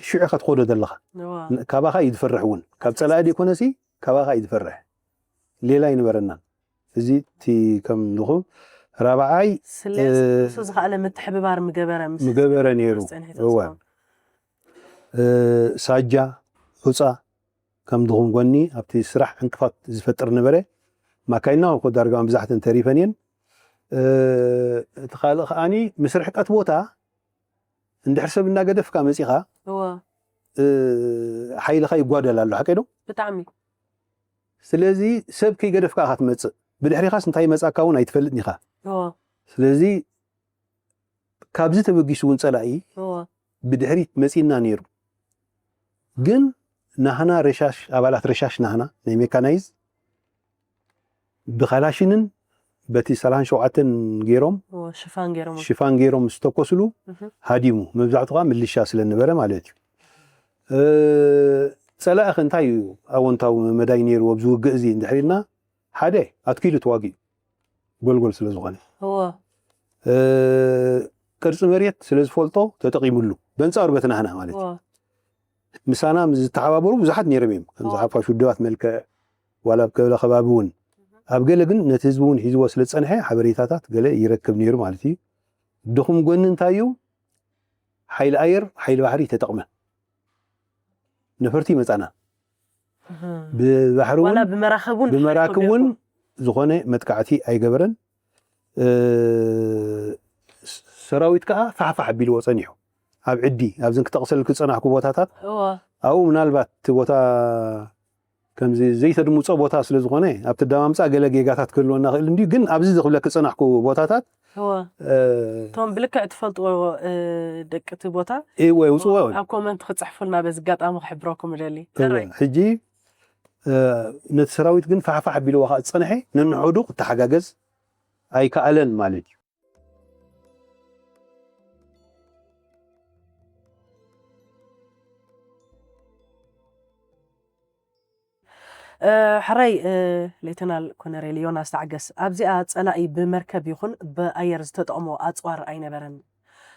ሽዑ ኢኻ ትኸዶ ዘለኻ። እወ። ን- ካባኻ እዩ ዝፈርሕ እውን። ካብ ጸላኢ ዘይኮነሲ፣ ካባኻ እዩ ዝፈርሕ። ሌላ ኣይነበረናን። እዚ እቲ ከም ንኹ ራብዓይ፣ ስለ እ፣ እሱ ዝኸኣለ ምትሕብባር ምገበረ ምስ ምገበረ ነይሩ። ጸኒሑ እወ። ተስፋ። እ፣ ሳጃ፣ ሑጻ፣ ከም ድኹም ጎኒ ኣብቲ ስራሕ ዕንቅፋት ዝፈጥር ነበረ። ማካይና እኮ ዳርጋ መብዛሕተን ተሪፈን እየን። እ፣ እቲ ካልእ ከኣኒ ምስ ርሕቀት ቦታ እንድሕር ሰብ እናገደፍካ መጺኻ፣ እወ። እ፣ ሓይልኻ ይጓደል ኣሎ፣ ሓቀይ ዶ? ብጣዕሚ። ስለዚ ሰብ ከይገደፍካ ኢኻ ትመጽእ። ብድሕሪኻስ እንታይ ይመጻካ እውን ኣይትፈልጥን ኢኻ። እወ። ስለዚ ካብዚ ተበጊሱ እውን ጸላኢ እወ። ብድሕሪት መጺና ነይሩ። ግን ናህና ረሻሽ፣ ኣባላት ረሻሽ ናህና ናይ ሜካናይዝ ብካላሽንን በቲ ሰላሳን ሸውዓተን ገይሮም እወ፣ ሽፋን ገይሮም። ሽፋን ገይሮም ዝተኮስሉ እህ። ሃዲሙ። መብዛሕቱ ኸዓ ምልሻ ስለ ነበረ ማለት እዩ። እ፣ ጸላኢ ኸ እንታይ እዩ ኣወንታዊ መዳይ ነይሩ ኣብዚ ውግእ እዚ እንድሕር ኢልና፣ ሓደ ኣትኪሉ ተዋጊኡ ጎልጎል ስለ ዝኾነ። እወ። እ፣ ቅርጺ መሬት ስለ ዝፈልጦ ተጠቒሙሉ። በንጻሩ በቲ ናህና ማለት እዩ። እወ። ምሳና ምስ ዝተሓባበሩ ብዙሓት ነይሮም እዮም። ከም እወ። ዝሓፋሽ ውድባት መልክዕ፣ ዋላ ኣብ ገለ ከባቢ እውን። ኣብ ገለ ግን ነቲ ህዝቢ እውን ሒዝዎ ስለ ዝጸንሐ ሓበሬታታት ገለ ይረክብ ነይሩ ማለት እዩ። ድኹም ጎኒ እንታይ እዩ? ሓይሊ ኣየር፣ ሓይሊ ባሕሪ ተጠቕመ። ነፈርቲ ይመጻና። እህ። ብባሕሪ እውን፣ ዋላ ብመራኸብ እውን ብመራክብ እውን ዝኾነ መጥቃዕቲ ኣይገበረን። እ፣ ስ- ሰራዊት ከኣ ፋሕፋሕ ኣቢልዎ ጸኒሑ። ኣብ ዕዲ፣ ኣብዘን ክጠቕሰልክ ዝጸናሕኩ ቦታታት፣ እወ። ኣብኡ ምናልባት እቲ ቦታ ከምዚ ዘይተድምጾ ቦታ ስለ ዝኾነ፣ ኣብቲ ኣደማምጻ ገለ ጌጋታት ክህልወና ክእል እንድዩ፣ ግን ኣብዚ ዝኽብለክ ዝጸናሕኩ ቦታታት፣ እወ። እ፣ እቶም ብልክዕ ትፈልጥዎ፣ እ፣ ደቂ እቲ ቦታ እወ፣ ይውጽዎ። ኣብ ኮመንት ክጽሕፉልና በዚ ኣጋጣሚ ክሕብረኩም እደሊ። እወ፣ ሕጂ፣ እ፣ ነቲ ሰራዊት ግን ፋሕፋሕ ኣቢልዎ ከኣ ዝጸንሐ ነንሕዱ ክተሓጋገዝ ኣይከኣለን ማለት እዩ። ሕራይ ሌተናል ኮነሬል ዮናስ ተዓገስ፣ ኣብዚኣ ጸላኢ ብመርከብ ይኹን ብኣየር ዝተጠቕሞ ኣጽዋር ኣይነበረን።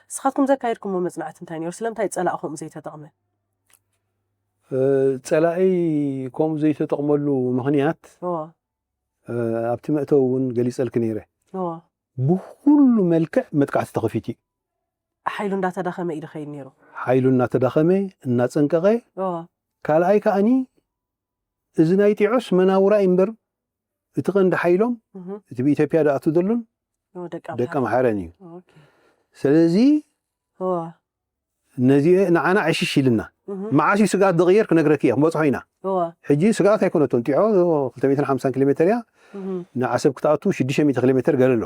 ንስኻትኩም ዘካየድኩሞ መጽናዕቲ እንታይ ነይሩ? ስለምንታይ ጸላኢ ከምኡ ዘይተጠቕመ? ጸላኢ ከምኡ ዘይተጠቕመሉ ምኽንያት ኣብቲ መእተዊ እውን ገሊጸልኪ ነይረ። ብኩሉ መልክዕ መጥቃዕቲ ተኸፊቱ እዩ። ሓይሉ እንዳተዳኸመ እዩ ዝኸይድ ነይሩ። ሓይሉ እናተዳኸመ እናጸንቀቐ፣ ካልኣይ ከኣኒ እዚ ናይ ጢዖስ መናውራ እዩ እምበር እቲ ቀንዲ ሓይሎም እቲ ብኢትዮጵያ ዝኣቱ ዘሎን ደቂ ኣምሓራን እዩ። ስለዚ ነዚ ንዓና ዕሽሽ ኢልና መዓስ እዩ ስግኣት ዝቕየር ክነግረኪ እየ፣ ክንበፅሖ ኢና። ሕጂ ስግኣት ኣይኮነቶን። ጢዖ ክልተ ሚእትን ሓምሳን ኪሎ ሜተር እያ። ንዓሰብ ክትኣቱ ሽዱሽተ ሚእቲ ኪሎ ሜተር ገለ ኣሎ።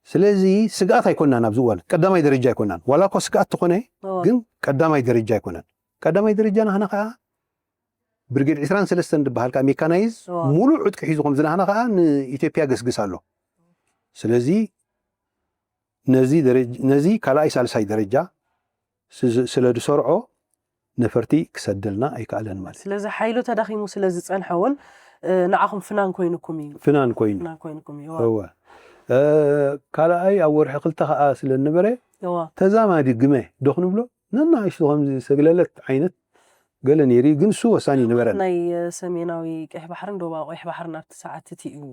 ስለዚ ስግኣት ኣይኮናን ኣብዚ እዋን፣ ቀዳማይ ደረጃ ኣይኮናን። ዋላ እኳ ስግኣት ትኾነ፣ ግን ቀዳማይ ደረጃ ኣይኮነን። ቀዳማይ ደረጃ ናህና ከዓ ብርጌድ ዕስራን ሰለስተን ዝበሃል ከዓ ሜካናይዝ ሙሉእ ዕጥቂ ሒዙ ከም ዝናህና ከዓ ንኢትዮጵያ ገስግስ ኣሎ። ስለዚ ነዚ ካልኣይ ሳልሳይ ደረጃ ስለ ዝሰርዖ ነፈርቲ ክሰደልና ኣይከኣለን ማለት። ስለዚ ሓይሉ ተዳኺሙ ስለ ዝጸንሐ እውን ንዓኹም ፍናን ኮይኑኩም እዩ። ፍናን ኮይኑ። ፍናን ኮይኑኩም እዩ። እወ። ካልኣይ ኣብ ወርሒ ክልተ ከዓ ስለ ነበረ ተዛማዲ ግመ ዶ ክንብሎ ነናእሽቱ ከምዚ ሰግለለት ዓይነት ገለ ነይሩ እዩ፣ ግን እሱ ወሳኒ ይነበረን። ናይ ሰሜናዊ ቀይሕ ባሕርን ደቡባዊ ቀይሕ ባሕርን ኣብቲ ሰዓት እቲ እዩ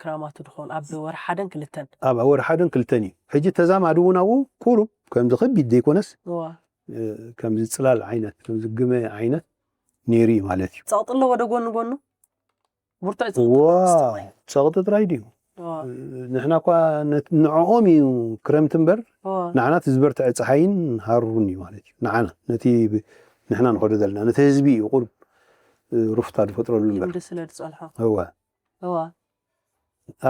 ክራማቱ ድኾን ኣብ ወርሒ ሓደን ክልተን። ኣብ ወርሒ ሓደን ክልተን እዩ። ሕጂ ተዛማዲ እውን ኣብኡ ቁሩብ ከምዚ ከቢድ ዘይኮነስ ከምዚ ፅላል ዓይነት ከምዚ ግመ ዓይነት ነይሩ እዩ ማለት እዩ። ፀቕጢ ኣለዎ ዶ ጎኒ ጎኑ? ብርቱዕ ዋ ፀቕጢ ጥራይ ድዩ? ንሕና እኳ ንዕኦም እዩ ክረምቲ እምበር ንዓና እቲ ዝበርትዐ ፀሓይን ሃሩርን እዩ ማለት እዩ። ንዓና ነቲ ንሕና ንኸዶ ዘለና ነቲ ህዝቢ እዩ ቁሩብ ሩፍታ ዝፈጥረሉ እምበር። እወ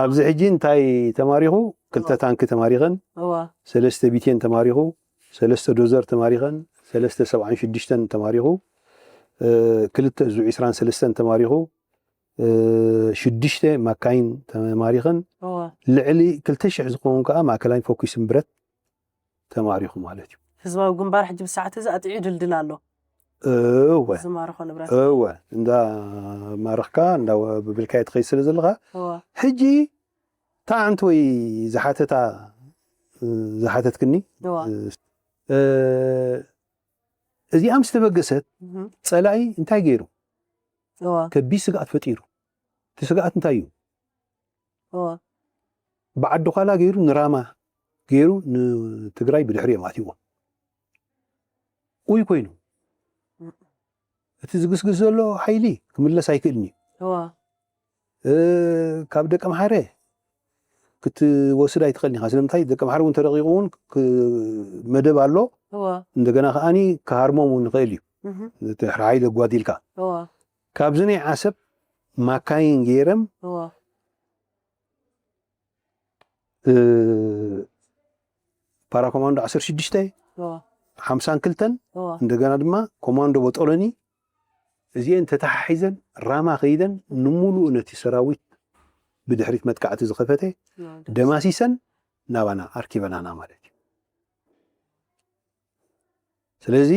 ኣብዚ ሕጂ እንታይ ተማሪኹ? ክልተ ታንኪ ተማሪኸን፣ ሰለስተ ቢቴን ተማሪኹ፣ ሰለስተ ዶዘር ተማሪኸን፣ ሰለስተ ሰብዓን ሽዱሽተን ተማሪኹ፣ ክልተ ዙ ዒስራን ሰለስተን ተማሪኹ፣ ሽዱሽተ ማካይን ተማሪኸን፣ ልዕሊ ክልተ ሽሕ ዝኸውን ከዓ ማእከላይን ፎኪስን ብረት ተማሪኹ ማለት እዩ። ህዝባዊ ግንባር ሕጂ ብሰዓት እዚ ኣጥዒ ድልድል ኣሎ። እወ ዝማርኾ ንብረት እወ እንዳ ማረኽካ እንዳ ብብልካዮ ትኸይድ ስለ ዘለኻ ሕጂ እታ ኣንቲ ወይ ዝሓተታ ዝሓተትክኒ እዚኣ ምስ ተበገሰት ፀላኢ እንታይ ገይሩ? ከቢድ ስግኣት ፈጢሩ። እቲ ስግኣት እንታይ እዩ? ብዓዲ ዃላ ገይሩ ንራማ ገይሩ ንትግራይ ብድሕሪኦም ኣትይዎም። ኡይ ኮይኑ እቲ ዝግስግስ ዘሎ ሓይሊ ክምለስ ኣይክእልን እዩ። ካብ ደቂ ኣምሓረ ክትወስድ ኣይትኽእልን ኢኻ። ስለምንታይ ደቂ ኣምሓረ እውን ተረቂቑ እውን መደብ ኣሎ። እንደገና ከዓኒ ክሃርሞም እውን ይኽእል እዩ። እቲ ሓይሊ ኣጓዲልካ ካብዚ ናይ ዓሰብ ማካይን ገይሮም ፓራ ኮማንዶ ዓሰርተ ሽዱሽተ ሓምሳን ክልተን እንደገና ድማ ኮማንዶ ቦጦሎኒ እዚአን ተተሓሒዘን ራማ ከይደን ንምሉእ ነቲ ሰራዊት ብድሕሪት መጥቃዕቲ ዝኸፈተ ደማሲሰን ናባና ኣርኪበናና ማለት እዩ። ስለዚ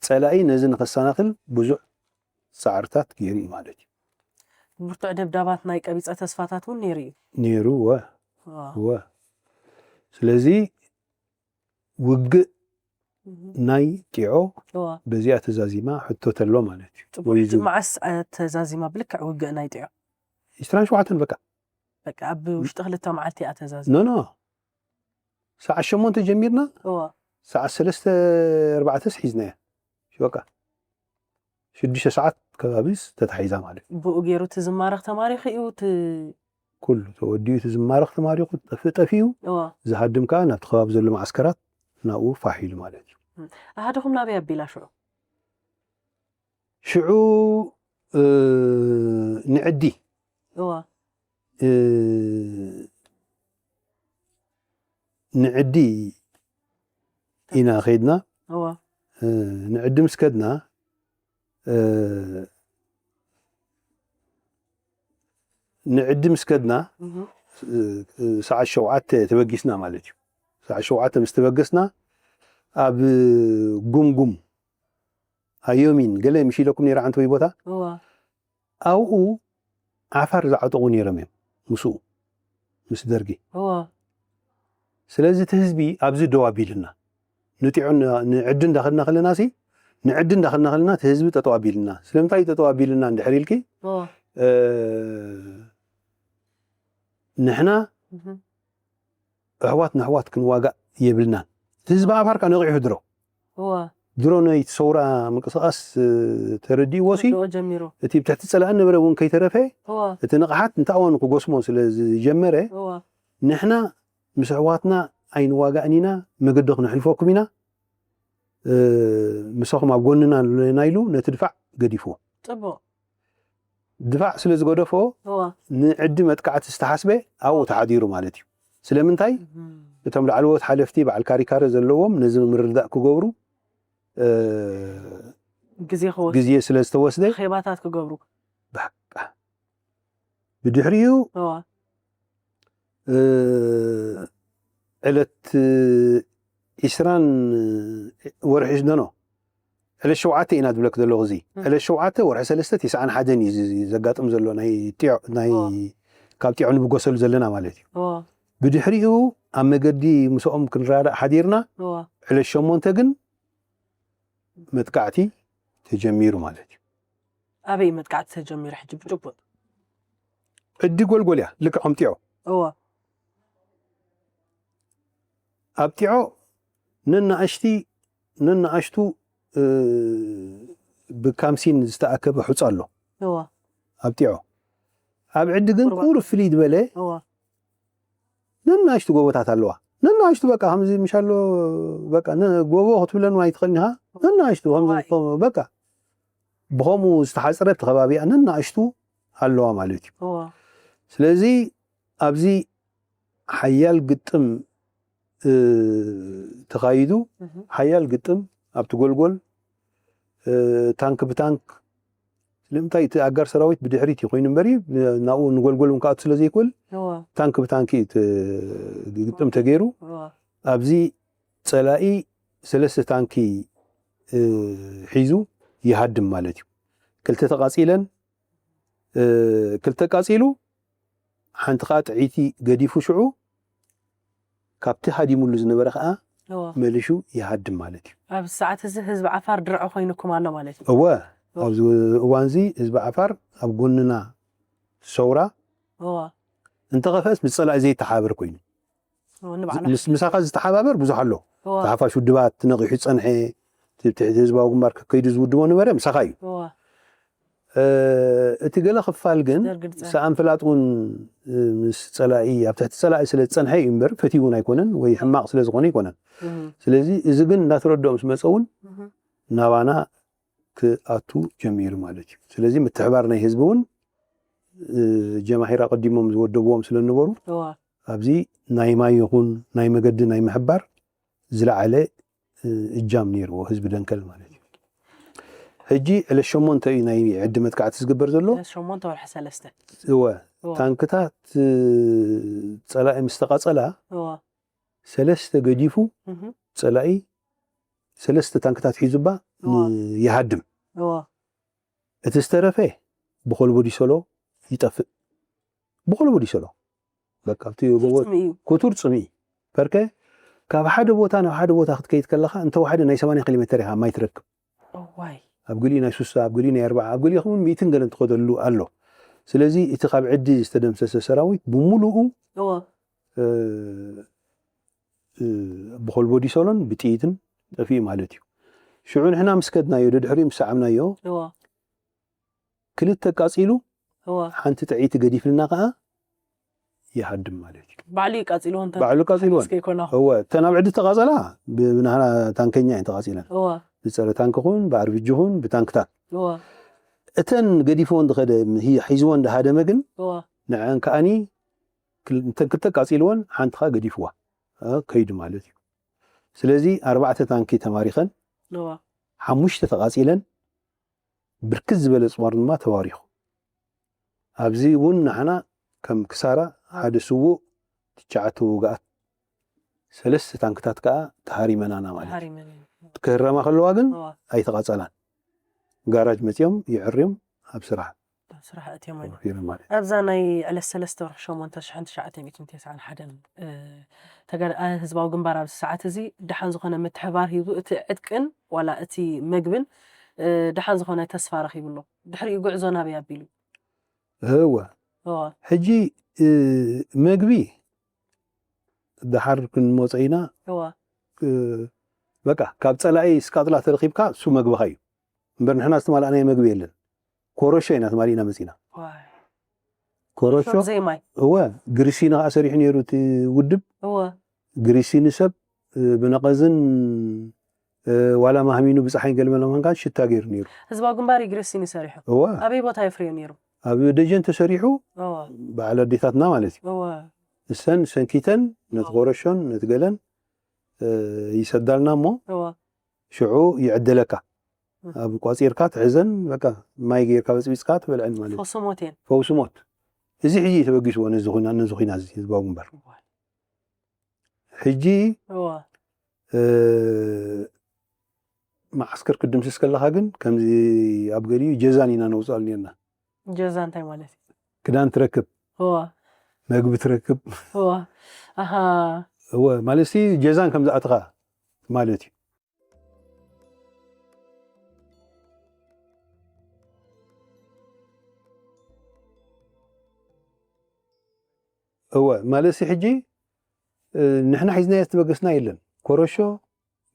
ፀላኢ ነዚ ንኸሰናኽል ብዙሕ ፃዕርታት ገይሩ እዩ ማለት እዩ። ብርቱዕ ደብዳባት ናይ ቀቢፀ ተስፋታት እውን ነይሩ እዩ። ነይሩ ወ ወ ስለዚ ውግእ ናይ ጢዖ በዚኣ ተዛዚማ ሕቶ ተሎ ማለት እዩ። መዓስ ተዛዚማ ብልክዕ ውግእ ናይ ጢዖ? ዒስራን ሸውዓተን በቃ በቃ ኣብ ውሽጢ ክልተ መዓልቲ እያ ተዛዚማ። ኖ ኖ ሰዓት ሸሞንተ ጀሚርና ሰዓት ሰለስተ ኣርባዕተስ ሒዝናያ በቃ ሽዱሽተ ሰዓት ከባቢስ ተታሒዛ ማለት እዩ። ብኡ ገይሩ እቲ ዝማረኽ ተማሪኹ እዩ እቲ ኩሉ ተወዲኡ እቲ ዝማረኽ ተማሪኹ ጠፍእ ጠፊኡ ዝሃድም ከዓ ናብቲ ከባቢ ዘሎ ማዓስከራት ናብኡ ፋሕ ኢሉ ማለት እዩ። ኣሃድኹም ናበይ ኣቢላ ሽዑ? ሽዑ ንዕዲ ንዕዲ ኢና ከይድና። ንዕዲ ምስ ከድና ንዕዲ ምስ ከድና ሰዓት ሸውዓተ ተበጊስና ማለት እዩ። ሰዓት ሸውዓተ ምስ ተበገስና ኣብ ጉምጉም ኣዮሚን ገለ ምሽ ኢለኩም ነይረ ዓንተወይ ቦታ እዋ ኣብኡ ዓፋር ዝዓጠቑ ነይሮም እዮም ምስኡ ምስ ደርጊ። እዋ ስለዚ እቲ ህዝቢ ኣብዚ ደው ኣቢልና ንጢዖ ንዕዲ እንዳኸድና ከለና ሲ ንዕዲ እንዳኸድና ከለና እቲ ህዝቢ ጠጠው ኣቢልና። ስለምንታይ ጠጠው ኣቢልና እንድሕር ኢልኪ እዋ እ፣ ንሕና እህም፣ ኣሕዋት ንኣሕዋት ክንዋጋእ የብልናን። እቲ ህዝቢ ዓፋር ከዓ ነቒሑ ድሮ እዋ ድሮ ናይቲ ሰውራ ምንቅስቃስ እ፣ ተረዲእዎ ሲ ዶ ጀሚሩ እቲ ብትሕቲ ፀላኢ ነበረ እውን ከይተረፈ እዋ እቲ ንቕሓት እንታይ ኣዋን ክጎስሞ ስለ ዝጀመረ እዋ ንሕና ምስ ኣሕዋትና ኣይንዋጋእን ኢና፣ መገዲ ክነሕልፈኩም ኢና፣ እ፣ ምሳኹም ኣብ ጎንና ኣለና ኢሉ ነቲ ድፋዕ ገዲፍዎ። ፅቡቅ ድፋዕ ስለ ዝገደፎ እዋ ንዕዲ መጥቃዕቲ ዝተሓስበ ኣብኡ ተሓዲሩ ማለት እዩ። ስለምንታይ እህም፣ እቶም ላዕለዎት ሓለፍቲ በዓል ካሪካረ ዘለዎም ነዚ ምርዳእ ክገብሩ እ፣ ግዜ ክወስድ ግዜ ስለ ዝተወስደ ኼባታት ክገብሩ በቃ ብድሕሪኡ እዋ እ፣ ዕለት ዒስራን ወርሒ ኖ ኖ ዕለት ሸውዓተ ኢና ዝብለክ ዘለኹ። እዚ እ። ዕለት ሸውዓተ ወርሒ ሰለስተ ተስዓን ሓደን እዩ እዚ ዘጋጥም ዘሎ ናይ ጢዖ ናይ ኦ። ካብ ጢዖ ንብገሰሉ ዘለና ማለት እዩ። እዋ ብድሕሪኡ ኣብ መገዲ ምስኦም ክንራዳእ ሓዲርና እዋ ዕለት ሸሞንተ ግን መጥቃዕቲ ተጀሚሩ ማለት እዩ። ኣበይ መጥቃዕቲ ተጀሚሩ ሕጂ ብጭቡጥ ዕዲ ጎልጎል እያ ልክዕ ከም ጢዖ እዋ ኣብ ጢዖ ነናእሽቲ ነናእሽቱ እ፣ ብካምሲን ዝተኣከበ ሑፃ ኣሎ እዋ ኣብ ጢዖ። ኣብ ዕዲ ግን ቁሩብ ቁሩብ ፍልይ ዝበለ እዋ ነናእሽቱ ጎቦታት ኣለዋ። ነናእሽቱ በቃ ከምዚ ምሻሎ በቃ ነ- ጎቦ ክትብለን ኣይትኽእልን ኢኻ። ነናእሽቱ ከምዚ ዋይ። በቃ ብኸምኡ ዝተሓፅረት ከባቢኣ ነናእሽቱ ኣለዋ ማለት እዩ። እዋ ስለዚ ኣብዚ ሓያል ግጥም እ፣ ተኻይዱ። እህ፣ ሓያል ግጥም ኣብቲ ጎልጎል እ፣ ታንክ ብታንክ ስለምንታይ እቲ ኣጋር ሰራዊት ብድሕሪት እዩ ኮይኑ እምበሪ ናብኡ ንጎልጎል እውን ክኣቱ ስለ ዘይክእል እዋ ታንክ ብታንክ እዩ ተ- ግጥም ተገይሩ። እዋ ኣብዚ ፀላኢ ሰለስተ ታንኪ እ፣ ሒዙ ይሃድም ማለት እዩ። ክልተ ተቃፂለን እ፣ ክልተ ቃፂሉ ሓንቲ ከዓ ጥዒቲ ገዲፉ ሽዑ ካብቲ ሃዲሙሉ ዝነበረ ከዓ እዋ መሊሹ ይሃድም ማለት እዩ። ኣብ ሰዓት እዚ ህዝቢ ዓፋር ድርዒ ኮይኑኩም ኣሎ ማለት እዩ። እወ ኣብዚ እዋን እዚ ህዝቢ ዓፋር ኣብ ጎንና ሰውራ እዋ እንተኸፍአስ ምስ ፀላኢ ዘይተሓባበር ኮይኑ እዋ ንባዕላ ምስ ምሳኻ ዝተሓባበር ብዙሕ ኣሎ። እዋ ተሓፋሽ ውድባት ነቒሑ ዝፀንሐ ትሕቲ ህዝባዊ ግንባር ከከይዱ ዝውድቦ ነበረ ምሳኻ እዩ። እዋ እ፣ እቲ ገለ ክፋል ግን ደርጊ ዝፀንሐ። ሰኣን ፍላጥ እውን እ፣ ምስ ፀላኢ ኣብ ትሕቲ ፀላኢ ስለ ዝፀንሐ እዩ እምበር ፈትዩ እውን ኣይኮነን ወይ ሕማቕ ስለ ዝኾነ ኣይኮነን። እህ፣ ስለዚ እዚ ግን እንዳተረድኦ ምስ መፀ እውን እህ፣ ናባና ክኣቱ ጀሚሩ ማለት እዩ። ስለዚ ምትሕባር ናይ ህዝቢ እውን እ፣ ጀማሂር ኣቐዲሞም ዝወደብዎም ስለ ዝነበሩ እዋ ኣብዚ ናይ ማይ ይኹን ናይ መገዲ ናይ ምሕባር ዝለዓለ እ፣ እጃም ነይርዎ ህዝቢ ደንከል ማለት እዩ። ሕጂ ዕለት ሸሞንተ እዩ ናይ ዕዲ መጥቃዕቲ ዝግበር ዘሎ። ዕለት ሸሞንተ ወርሒ ሰለስተ እወ እዋ ታንክታት እ፣ ፀላኢ ምስ ተቓፀላ እዋ ሰለስተ ገዲፉ እህ፣ ፀላኢ ሰለስተ ታንክታት ሒዙባ እዋ ን- ይሃድም። እዋ እቲ ዝተረፈ ብኮልቦ ዲሶሎ ይጠፍእ። ብኮልቦ ዲሶሎ በቃ ኣብቲ ጎቦ ጽምኢ እዩ። ክቱር ጽምኢ በርከ ካብ ሓደ ቦታ ናብ ሓደ ቦታ ክትከይድ ከለኻ እንተወሓደ ናይ ሰማንያ ኪሎ ሜተር ኢኻ ማይ ትረክብ። እዋይ ኣብ ገሊኡ ናይ ሱሳ ኣብ ገሊኡ ናይ ኣርባዓ ኣብ ገሊኡ ከውን ሚእትን ገለን ትኸደሉ ኣሎ። ስለዚ እቲ ካብ ዕዲ ዝተደምሰሰ ሰራዊት ብምሉኡ እዋ እ፣ እ፣ ብኮልቦ ዲሶሎን ብጥይትን ጠፊኡ ማለት እዩ። ሽዑ ንሕና ምስ ከድናዮ ደድሕሪኡ ምስ ሰዓብናዮ እዋ ክልተ ቃጺሉ እዋ ሓንቲ ጥዒቲ ገዲፍልና ከኣ ይሃድም ማለት እዩ። ባዕሉ ይቃጺልዎ እንተ ባዕሉ ቃጺልወን እስከ ይኮና እወ እተን ኣብ ዕዲ ተቃጸላ ብናህና ታንከኛ እየን ተቃጺለን እዋ ብጸረ ታንክ ኹን ብኣርቢጂ ኹን ብታንክታት እዋ እተን ገዲፍወን ዝኸደ ሂ- ሒዝወን ዝሃደመ ግን እዋ ንዐን ከኣኒ ክል- እተን ክልተ ቃጺልወን ሓንቲ ከኣ ገዲፍዋ እ፣ ከይዱ ማለት እዩ። ስለዚ ኣርባዕተ ታንኪ ተማሪኸን እዋ ሓሙሽተ ተቃጺለን ብርክት ዝበለ ጽዋር ድማ ተባሪኹ። ኣብዚ እውን ንዓና ከም ክሳራ ሓደ ስዉእ፣ ትሽዓተ ውግኣት፣ ሰለስተ ታንክታት ከዓ ተሃሪመናና ማለት እዩ። ተሃሪመን ክህረማ ከለዋ ግን እዋ ኣይተቓጸላን። ጋራጅ መጺኦም ይዕርዮም ኣብ ስራሕ ናብ ስራሕ ኣእትዮም ማለት እዩ። ወፊሮም ማለት እዩ። ኣብዛ ናይ ዕለት ሰለስተ ወርሒ ሸሞንተ ሽሕን ትሽዓተ ሚእትን ተስዓን ሓደን እ፣ ተጋ- እ፣ ህዝባዊ ግንባር ኣብዚ ሰዓት እዚ ደሓን ዝኾነ ምትሕባር ሂቡ እቲ ዕጥቅን ዋላ እቲ መግብን እ፣ ደሓን ዝኾነ ተስፋ ረኺቡ ኣሎ። ድሕሪኡ ጉዕዞ ናበይ ኣቢሉ? እወ እዋ ሕጂ እ፣ መግቢ ደሓር ክንመጾ ኢና። እዋ እ፣ በቃ ካብ ጸላኢ ስቃጥላ ተረኺብካ እሱ መግብኻ እዩ። እምበር ንሕና ዝተማላእናዮ መግቢ የለን። ኮረሾ ኢና ተማሊእና መጺና። ዋይ ኮረሾ ሾብ ዘይማይ እወ ግሪሲኒ ከዓ ሰሪሑ ነይሩ እቲ ውድብ። እዋ ግሪሲኒ ሰብ እ፣ ብነቐዝን እ፣ ዋላ ማህሚኑ ብፀሓይን ገልመለማንካን ሽታ ገይሩ ነይሩ። ህዝባዊ ግንባር ይግረሲኒ ሰሪሑ እወ ኣበይ ቦታ የፍርዮ ነይሩ? ኣብ ደጀን ተሰሪሑ እዋ በዓል ኣዴታትና ማለት እዩ። እዋ እሰን ሰንኪተን ነቲ ኮረሾን ነቲ ገለን እ፣ ይሰዳልና እሞ እዋ ሽዑ ይዕደለካ። እህ። ኣብ ቋፂርካ ትሕዘን በቃ ማይ ገይርካ በፅቢፅካ ትበልዐን ማለት እዩ። ፈውሲ ሞት እየን ፈውሲ ሞት። እዚ ሕጂ እዩ ተበጊስዎ ነዚ ኩና ነዚ ኩና እዚ ህዝባዊ ግንባር። ሕጂ እዋ እ፣ መዓስከር ክድምስስ ከለኻ ግን ከምዚ ኣብ ገሊኡ ጀዛን ኢና ነውፅኣሉ ነርና። ጀዛ እንታይ ማለት እዩ? ክዳን ትረክብ፣ እዋ መግቢ ትረክብ። እዋ ኣሃ እወ ማለት ሲ ጀዛን ከም ዝኣትኻ ማለት እዩ። እወ ማለት ሲ ሕጂ እ፣ ንሕና ሒዝናዮ ዝተበገስና የለን። ኮረሾ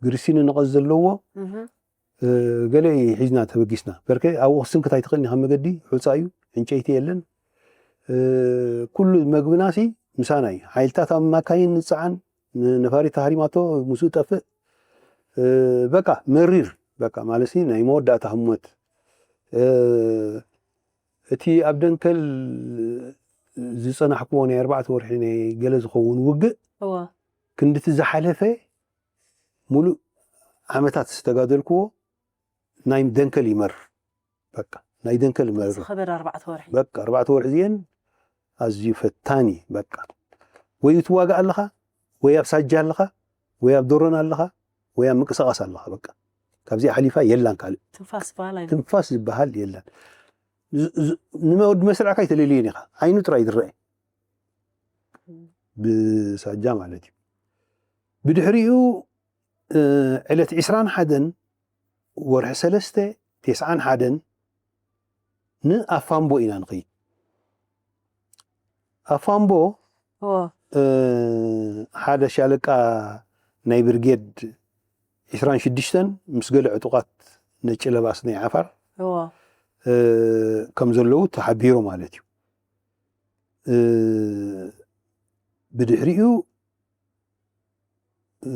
ግርሲኒ ነቐዝ ዘለዎ እህ፣ እ፣ ገለ ሒዝና ተበጊስና። በርከ ኣብኡ ክስንክት ኣይትኽእልን ኢኻ፣ መገዲ ሑፃ እዩ፣ ዕንጨይቲ የለን። እ፣ ኩሉ መግብና ሲ ምሳና እዩ። ሓይልታት ኣብ ማካይን ንፀዓን፣ ን- ነፋሪት ተሃሪማቶ ምስኡ ጠፍእ። እ፣ በቃ መሪር በቃ ማለት ሲ ናይ መወዳእታ ህሞት እ፣ እቲ ኣብ ደንከል ዝፀናሕክዎ ናይ ኣርባዕተ ወርሒ ናይ ገለ ዝኸውን ውግእ እዋ ክንድቲ ዝሓለፈ ሙሉእ ዓመታት ዝተጋደልክዎ ናይ ደንከል ይመር በቃ ናይ ደንከል ይመር ዝኸበድ ኣርባዕተ ወርሒ በቃ ኣርባዕተ ወርሒ እዚአን ኣዝዩ ፈታኒ በቃ ወይ ትዋጋእ ኣለኻ ወይ ኣብ ሳጃ ኣለኻ ወይ ኣብ ዶሮን ኣለኻ ወይ ኣብ ምንቅስቃስ ኣለኻ በቃ ካብዚኣ ሓሊፋ የላን ካልእ ትንፋስ በሃል ኣይነ ትንፋስ ዝበሃል የለን። ዝ- ዝ- ንመወዲ መስርዕካ ኣይተለልየን ኢኻ፣ ዓይኑ ጥራይ ዝረአ ብሳጃ ማለት እዩ። ብድሕሪኡ እ፣ ዕለት ዕስራን ሓደን ወርሒ ሰለስተ ተስዓን ሓደን ንኣፋምቦ ኢና ንኸይድ። ኣፋምቦ እዎ እ፣ ሓደ ሻለቃ ናይ ብርጌድ ዕስራን ሽዱሽተን ምስ ገለ ዕጡቓት ነጭ ለባስ ናይ ዓፋር እዎ እ፣ ከም ዘለዉ ተሓቢሩ ማለት እዩ። እ፣ ብድሕሪኡ እ፣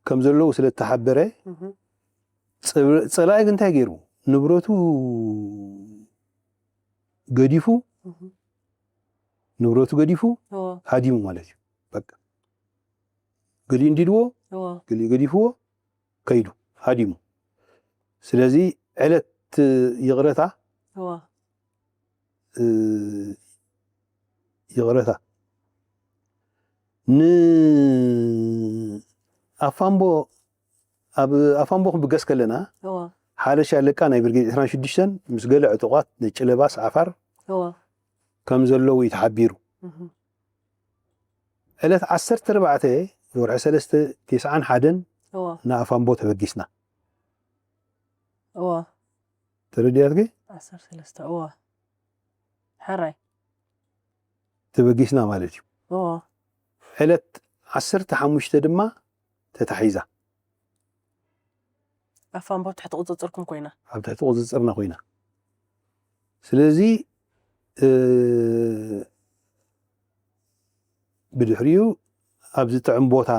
ከም ዘለዉ ስለ እተሓበረ እህ፣ ጸ- ጸላኢ ግን እንታይ ገይሩ ንብረቱ ገዲፉ እህ፣ ንብረቱ ገዲፉ እዎ ሃዲሙ ማለት እዩ። በቃ ገሊኡ እንዲድዎ እዎ ገሊኡ ገዲፍዎ ከይዱ ሃዲሙ። ስለዚ ዕለት ይቕረታ እዎ እ፣ ይቕረታ ን ኣፋምቦ ኣብ ኣፋምቦ ክንብገስ ከለና እዎ ሓደ ሻለቃ ናይ ብርጌድ ዕስራን ሽዱሽተን ምስ ገለ ዕጡቓት ነጭ ለባስ ዓፋር እዎ ከም ዘለዉ እዩ ተሓቢሩ። እህ፣ ዕለት ዓሰርተ ኣርባዕተ ወርሒ ሰለስተ ተስዓን ሓደን እዎ ንኣፋምቦ ተበጊስና። እዎ ተረዲኣትኪ? ዓሰርተ ሰለስተ እዎ ሕራይ ተበጊስና ማለት እዩ። እዎ ዕለት ዓሰርተ ሓሙሽተ ድማ ተታሒዛ። ኣፋምቦ ትሕቲ ቁፅፅርኩም ኮይና ኣብ ትሕቲ ቁፅፅርና ኮይና። ስለዚ እ፣ ብድሕሪኡ ኣብዚ ጥዕም ቦታ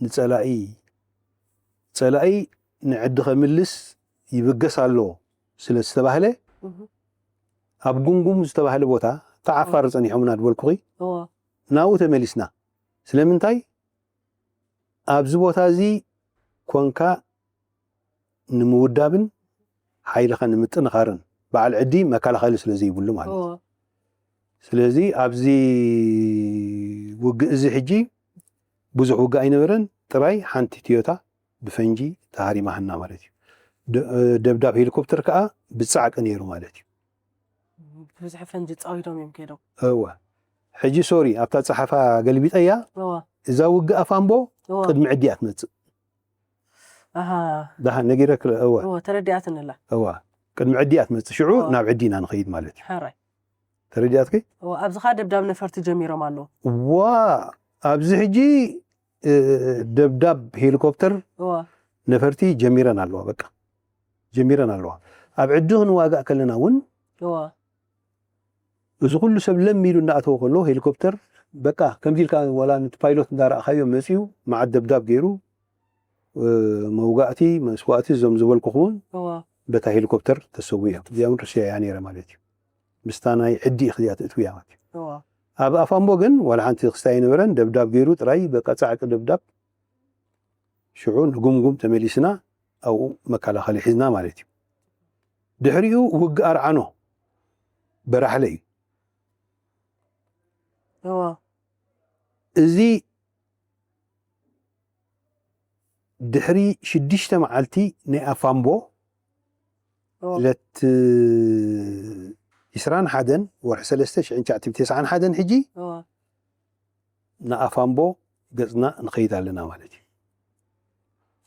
ንፀላኢ ፀላኢ ንዕዲ ከምልስ ይብገስ ኣሎ ስለ ዝተባህለ እህ፣ ኣብ ጉምጉም ዝተባህለ ቦታ ተዓፋር ፀኒሖምና ድበልኩኺ እዎ ናብኡ ተመሊስና። ስለምንታይ ኣብዚ ቦታ እዚ ኮንካ ንምውዳብን ሓይልኻ ንምጥንኻርን በዓል ዕዲ መከላኸሊ ስለ ዘይብሉ ማለት እዩ። እዎ ስለዚ ኣብዚ ውግእ እዚ ሕጂ ብዙሕ ውግእ ኣይነበረን። ጥራይ ሓንቲ ቶዮታ ብፈንጂ ተሃሪማህና ማለት እዩ። ደ- ደብዳብ ሄሊኮፕተር ከዓ ብጻዕቂ ነይሩ ማለት እዩ። ብዙሕ ፈንጂ ጻዊዶም እዮም ከይዶም። እወ። ሕጂ ሶሪ፣ ኣብታ ጸሓፋ ገልቢጠያ። እወ እዛ ውግእ ኣፋምቦ እወ ቅድሚ ዕዲ እያ ትመጽእ። ኣሃ ደሓን ነጊረክ። እወ እወ ተረዲኣትንላ። እወ ቅድሚ ዕዲ እያ ትመጽእ። ሽዑ እወ ናብ ዕዲ ኢና ንኸይድ ማለት እዩ። ሓራይ ተረዲኣትኪ? እወ ኣብዚ ኸዓ ደብዳብ ነፈርቲ ጀሚሮም ኣለዉ። ዋ ኣብዚ ሕጂ እ፣ ደብዳብ ሄሊኮፕተር እወ ነፈርቲ ጀሚረን ኣለዋ። በቃ ጀሚረን ኣለዋ። ኣብ ዕዲ ክንዋጋእ ከለና እውን እወ እዚ ኩሉ ሰብ ለም ኢሉ እናኣተወ ከሎ ሄሊኮፕተር በቃ ከምዚ ኢልካ ዋላ ነቲ ፓይሎት እንዳረኣኻዮ መፂኡ መዓት ደብዳብ ገይሩ እ፣ መውጋእቲ መስዋእቲ እዞም ዝበልኩኹም እውን እወ በታ ሄሊኮፕተር ተሰው እዮም። እዚኣ እውን ሩስያ እያ ነይረ ማለት እዩ። ምስታ ናይ ዕዲ እያ ትእትውያ ማለት እዩ። እወ ኣብ ኣፋምቦ ግን ዋላ ሓንቲ ክስታይ ኣይነበረን። ደብዳብ ገይሩ ጥራይ በቃ ጻዕቂ ደብዳብ። ሽዑ ንጉምጉም ተመሊስና ኣብኡ መከላኸሊ ሒዝና ማለት እዩ። ድሕሪኡ ውግእ ኣርዓኖ በራሕለ እዩ። እወ እዚ ድሕሪ ሽዱሽተ መዓልቲ ናይ ኣፋምቦ እወ ዕለት ዒስራን ሓደን ወርሒ ሰለስተ ሽሕን ትሽዓተ ሚእትን ተስዓን ሓደን ሕጂ እወ ንኣፋምቦ ገጽና ንኸይድ ኣለና ማለት እዩ።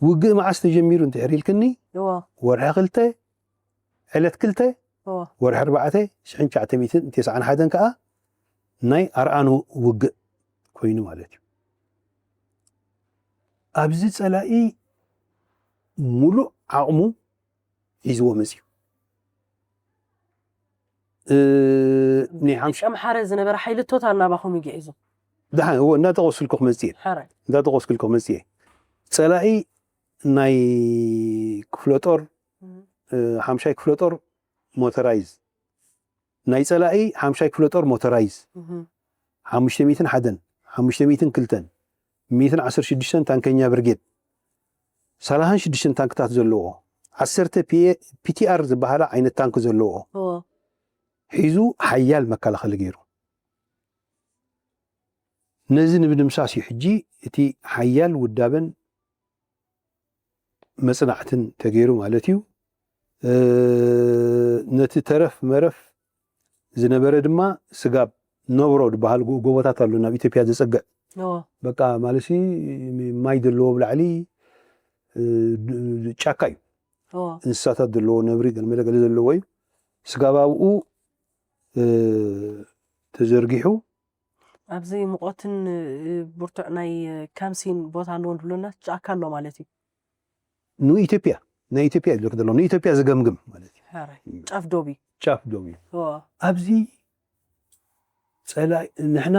ውግእ መዓስ ተጀሚሩ እንድሕር ኢልክኒ እወ ወርሒ ክልተ ዕለት ክልተ እወ ወርሒ ኣርባዕተ ሽሕን ትሽዓተ ሚእትን ተስዓን ሓደን ከዓ ናይ ኣርዓኖ ውግእ ኮይኑ ማለት እዩ። ኣብዚ ጸላኢ ሙሉእ ዓቕሙ ሒዝዎ መፅዩ። እ፣ ናይ ሓምሽ- ኣምሓረ ዝነበረ ሓይሊ ቶታል ናባኹም ይግዒዙ። ደሓን እዎ እንዳጠቐስልኩ ክመፅእ እየ። ሓራይ እንዳጠቐስኩልኩ ክመፅእ እየ። ጸላኢ ናይ ክፍለ ጦር እ፣ ሓምሻይ ክፍለ ጦር ሞተራይዝ ናይ ጸላኢ ሓምሻይ ክፍለ ጦር ሞተራይዝ ሓሙሽተ ሚእትን ሓደን ሓሙሽተ ሚእትን ክልተን ሚእትን ዓሰርተ ሽዱሽተን ታንከኛ ብርጌድ ሰላሳን ሽዱሽተን ታንክታት ዘለዎ ዓሰርተ ፒቲኣር ዝበሃላ ዓይነት ታንክ ዘለዎ እወ ሒዙ ሓያል መከላኸሊ ገይሩ። ነዚ ንምድምሳስ እዩ ሕጂ እቲ ሓያል ውዳበን መጽናዕትን ተገይሩ ማለት እዩ። እ፣ ነቲ ተረፍ መረፍ ዝነበረ ድማ ስጋብ ነብሮ ዝበሃል ጎ- ጎቦታት ኣሎ ናብ ኢትዮጵያ ዘጸግዕ እወ በቃ ማለት ማይ ዘለዎ ብላዕሊ እ፣ ድ- ጫካ እዩ። እወ እንስሳታት ዘለዎ ነብሪ ገለመለ ገለ ዘለዎ እዩ። ስጋብ ኣብኡ እ፣ ተዘርጊሑ ኣብዚ ሙቐትን እ፣ ብርቱዕ ናይ እ፣ ካምሲን ቦታ ኣለዎ ንብለና ጫካ ኣሎ ማለት እዩ። ንኢትዮጵያ ናይ ኢትዮጵያ እዩ ዝብል ዘሎ ንኢትዮጵያ ዝገምግም ማለት እዩ። ሓራይ ጫፍ ዶብ እዩ። ጫፍ ዶብ እዩ። እወ ኣብዚ ጸላኢ ንሕና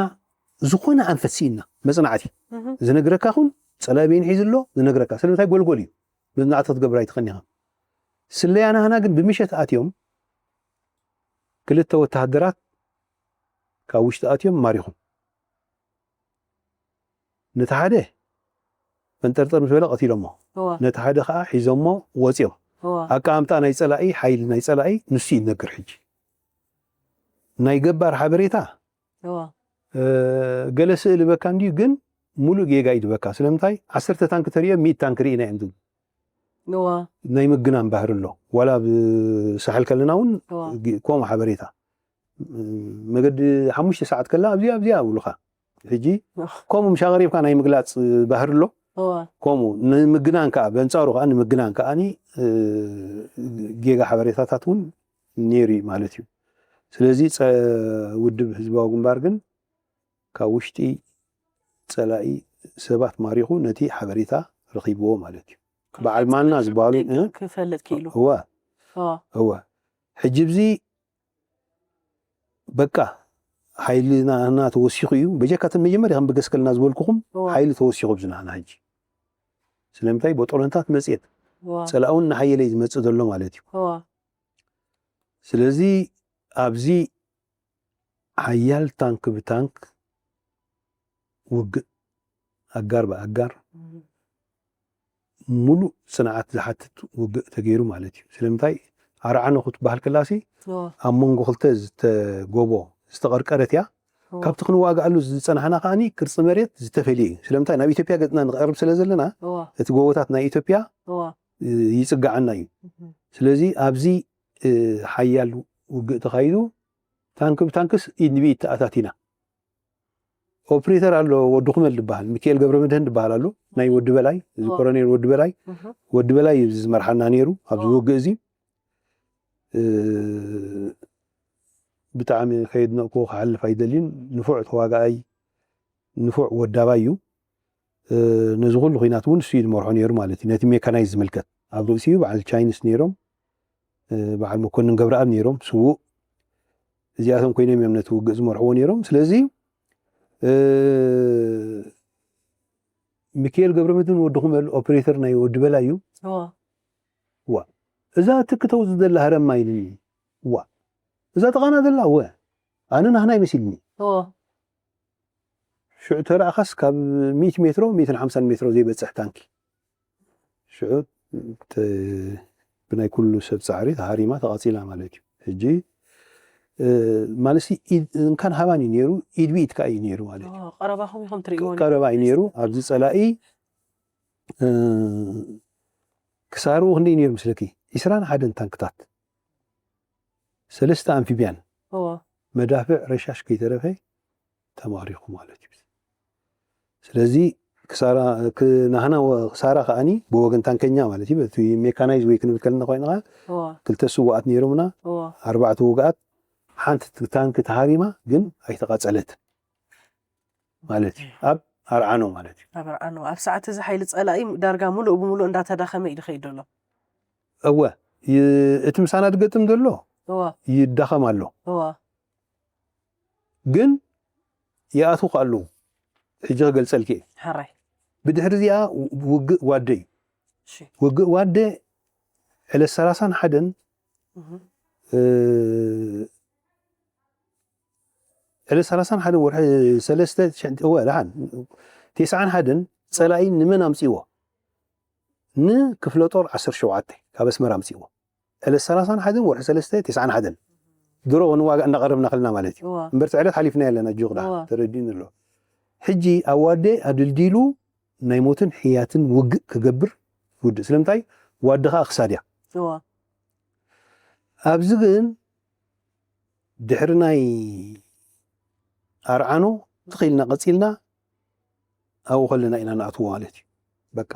ዝኾነ ኣንፈት ስኢና መጽናዕቲ እህ፣ ዝነግረካ ኹን ጸላኢ በይኑ ሒዙ ኣሎ ዝነግረካ ስለምንታይ ጎልጎል እዩ። መጽናዕቲ ክትገብር ኣይትኸኒኻ። ስለያ ናህና ግን ብምሸት ኣትዮም ክልተ ወተሃደራት ካብ ውሽጢ ኣትዮም ማሪኹም። ነቲ ሓደ ፈንጠርጠር ምስ በለ ቀቲሎሞ እወ ነቲ ሓደ ከዓ ሒዞሞ ወፅዮም። እወ ኣቀማምጣ ናይ ፀላኢ ሓይሊ ናይ ፀላኢ ንሱ ይነግር ሕጂ ናይ ገባር ሓበሬታ እወ እ፣ ገለ ስእሊ በካ እንዲዩ ግን ሙሉእ ጌጋ እዩ ዝበካ ስለምንታይ ዓሰርተ ታንክ ተሪኦ ሚእት ታንክ ርኢና እዮም ዝብሉ እወ ናይ ምግናን ባህሪ ኣሎ ዋላ ብሳሕል ከለና እውን እወ ግ- ከምኡ ሓበሬታ እ፣ መገዲ ሓሙሽተ ሰዓት ከላ ኣብዚኣ ኣብዚኣ ይብሉኻ ሕጂ ከምኡ ምሽ ኣቕሪብካ ናይ ምግላፅ ባህሪ ኣሎ እወ ከምኡ ንምግናን ከዓ በንፃሩ ከዓ ንምግናን ከዓ ጌጋ ሓበሬታታት እውን ነይሩ እዩ ማለት እዩ ስለዚ ፀ- ውድብ ህዝባዊ ግንባር ግን ካብ ውሽጢ ፀላኢ ሰባት ማሪኹ ነቲ ሓበሬታ ረኺብዎ ማለት እዩ በዓል ማና ዝበሃሉ እ? ክፈልጥ ክኢሉ እወ እወ እወ ሕጂ ብዚ በቃ ሓይልና ተወሲኹ እዩ በጀካትን መጀመርያ ከም ብገስከልና ዝበልኩኹም እወ ሓይሊ ተወሲኹ ብዝናና ሕጂ ስለምንታይ ቦጦሎንታት መፅየት እወ ፀላኡ እናሓየለ እዩ ዝመፅእ ዘሎ ማለት እዩ እወ ስለዚ ኣብዚ ሓያል ታንክ ብታንክ ውግእ ኣጋር ብኣጋር እህ፣ ሙሉእ ፅንዓት ዝሓትት ውግእ ተገይሩ ማለት እዩ ስለምንታይ ኣርዓኖ ክትበሃል ከላሲ እወ ኣብ መንጎ ክልተ ዝተጎቦ ዝተቐርቀረት እያ። ካብቲ ክንዋጋኣሉ ዝጸናሕና ከኣኒ ቅርጺ መሬት ዝተፈልየ እዩ። ስለምንታይ? ናብ ኢትዮጵያ ገጽና ንቐርብ ስለ ዘለና፣ እቲ ጎቦታት ናይ ኢትዮጵያ ይጽጋዓና እዩ። ስለዚ ኣብዚ ሓያል ውግእ ተኻይዱ፣ ታንክ ብታንክስ ኢድ ንብኢድ ተኣታቲና። ኦፕሬተር ኣሎ፣ ወዲ ኩመል ዝበሃል፣ ሚካኤል ገብረመድህን ዝበሃል ኣሎ፣ ናይ ወዲ በላይ፣ እዚ ኮሎኔል ወዲ በላይ፣ ወዲ በላይ እዩ እዚ ዝመርሓና ነይሩ ኣብዚ ውግእ እዚ። ብጣዕሚ ከየድነቕኩዎ ክሓልፍ ኣይደልይን። ንፉዕ ተዋጋኣይ፣ ንፉዕ ወዳባይ እዩ። ነዚ ኩሉ ኹናት እውን እሱ እዩ ዝመርሖ ነይሩ ማለት እዩ። ነቲ ሜካናይዝ ዝምልከት ኣብ ርእሲኡ በዓል ቻይንስ ነይሮም፣ በዓል መኮንን ገብረኣብ ነይሮም፣ ስዉእ። እዚኣቶም ኮይኖም እዮም ነቲ ውግእ ዝመርሕዎ ነይሮም። ስለዚ ሚካኤል ገብረመድህን ወዲ ኩመል ኦፕሬተር ናይ ወዲ በላይ እዩ። ዋ፣ እዛ ትክተው ዝደላ ሃረማ ኢልኒ። ዋ፣ እዛ ጥቓና ዘላ ወ ኣነ ናህና ይመሲልኒ። ሽዑ ተራእኻስ ካብ ሚእቲ ሜትሮ፣ ሚእትን ሓምሳን ሜትሮ ዘይበጽሕ ታንኪ። ሽዑ ብናይ ኩሉ ሰብ ጻዕሪ ተሃሪማ ተቓጺላ ማለት እዩ። ሕጂ ማለት እንካን ሃባን እዩ ነይሩ፣ ኢድ ብኢድ ከኣ እዩ ነይሩ ማለት እዩ። ቀረባኹም ኢኹም ትርእይዎ። ቀረባ እዩ ነይሩ። ኣብዚ ጸላኢ ክሳርኡ ክንደይ ነይሩ ምስለኪ? ዒስራን ሓደን ታንክታት፣ ሰለስተ ኣምፊብያን፣ መዳፍዕ፣ ረሻሽ ከይተረፈ ተማሪኹ ማለት እዩ። ስለዚ ክሳራ ናህና ክሳራ ከኣኒ ብወገን ታንከኛ ማለት እዩ። በቲ ሜካናይዝ ወይ ክንብል ከለና ኮይና ክልተ ስዋኣት ነይሮምና፣ ኣርባዕተ ውግኣት፣ ሓንቲ ታንክ ተሃሪማ ግን ኣይተቃጸለትን ማለት እዩ። ኣብ ኣርዓኖ ማለት እዩ። ኣብ ኣርዓኖ ኣብ ሰዓት እዚ ሓይሊ ጸላኢ ዳርጋ ሙሉእ ብሙሉእ እንዳተዳኸመ እዩ ዝኸይድ ዘሎ። እወ፣ እቲ ምሳና ዝገጥም ዘሎ ይዳኸም ኣሎ። ግን ይኣትዉ ከ ኣለዉ። ሕጂ ክገልጸልኪ እየ። ሕራይ። ብድሕሪ እዚኣ ውግእ ዋደ እዩ። እሺ። ውግእ ዋደ ዕለት ሰላሳን ሓደን፣ እህ። እ፣ ዕለት ሰላሳን ሓደን ወርሒ ሰለስተ ትሽዓን፣ እወ፣ ደሓን፣ ተስዓን ሓደን ጸላኢ ንመን ኣምጺእዎ? ንክፍለ ጦር ዓሰርተ ሸውዓተ ካብ ኣስመራ ኣምጺእዎ። ዕለት ሰላሳን ሓደን ወርሒ ሰለስተ ተስዓን ሓደን ድሮ ክንዋጋእ እንዳቐረብና ከለና ማለት እዩ። እዋ። እምበር እቲ ዕለት ሓሊፍና ኣለና፣ ጁቕ ደኣ እዋ። ተረዲኡኒ ኣሎ። ሕጂ ኣብ ዋዴ ኣድልዲሉ ናይ ሞትን ሕያትን ውግእ ክገብር ውድእ። ስለምንታይ? ዋዲ ኸኣ ክሳድ እያ። እዋ። ኣብዚ ግን ድሕሪ ናይ ኣርዓኖ ትኽ ኢልና ቀጺልና ኣብኡ ከለና ኢና ንኣትዎ ማለት እዩ። በቃ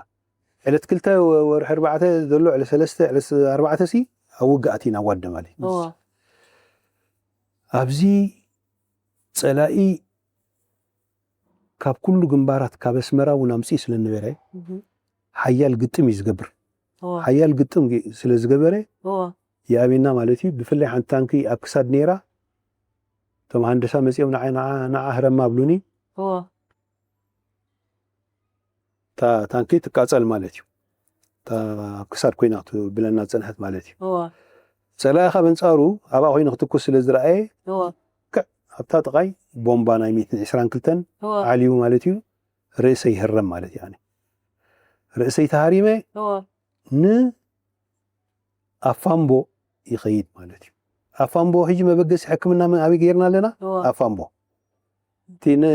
ዕለት ክልተ ወርሒ ኣርባዕተ ዘሎ ዕለት ሰለስተ ዕለት ኣርባዕተ ሲ ኣብ ውግኣት ኢና ዋደ ማለት እዩ። እዋ። ኣብዚ ጸላኢ ካብ ኩሉ ግንባራት ካብ ኣስመራ እውን ኣምጽኡ ስለ ነበረ እህ። ሓያል ግጥም እዩ ዝገብር። እዋ። ሓያል ግጥም ግ- ስለ ዝገበረ እዋ። ይኣብየና ማለት እዩ። ብፍላይ ሓንቲ ታንኪ ኣብ ክሳድ ነይራ፣ እቶም ሃንደሳ መጺኦም ንዓ- ንዓ- ንዓ ህረማ ኣብሉኒ። እዋ። እታ ታንኪ ትቃጸል ማለት እዩ። እታ ኣብ ክሳድ ኮይና ክትብለና ዝጸንሐት ማለት እዩ። እዋ። ጸላኢ ካብ ኣንጻሩ ኣብኣ ኮይኑ ክትኩስ ስለ ዝረኣየ እዋ። ክዕ ኣብታ ጥቓይ ቦምባ ናይ ሚእትን ዕስራን ክልተን እዋ። ዓልዩ ማለት እዩ። ርእሰይ ይህረም ማለት እዩ። ኣነ ርእሰይ ተሃሪመ እዋ። ን ኣፋምቦ ይኸይድ ማለት እዩ። ኣፋምቦ ሕጂ መበገሲ ሕክምና መን ኣበይ ገይርና ኣለና? እዋ። ኣፋምቦ እቲ ን-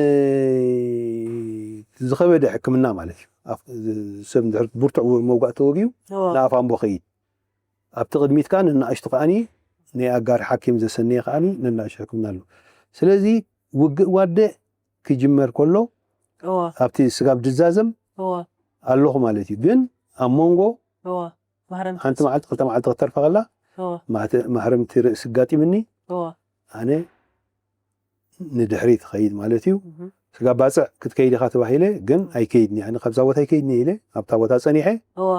ዝኸበደ ሕክምና ማለት እዩ። ኣፍ- ሰብ እንድሕር ብርቱዕ መውጋእ ተወግዩ እዋ። ንኣፋምቦ ኸይድ። ኣብቲ ቅድሚት ከዓ ንናእሽቱ ከዓኒ ናይ ኣጋር ሓኪም ዘሰነየ ከዓኒ ንናእሽቱ ሕክምና ኣሎ። ስለዚ ውግእ ዋደ ክጅመር ከሎ እዋ። ኣብቲ ስጋብ ድዛዘም እዋ። ኣለኹ ማለት እዩ። ግን ኣብ መንጎ እዋ። ማህረምቲ ሓንቲ መዓልቲ ክልተ መዓልቲ ክተርፋ ከላ እዋ። ማህተ- ማህረምቲ ርእሲ ኣጋጢምኒ እዋ። ኣነ ንድሕሪት ኸይድ ማለት እዩ። እህ። ስጋብ ባፅዕ ክትከይድ ኢኻ ተባሂለ ግን ኣይከይድኒ። ኣነ ካብዛ ቦታ ኣይከይድኒ ኢለ ኣብታ ቦታ ፀኒሐ እዋ።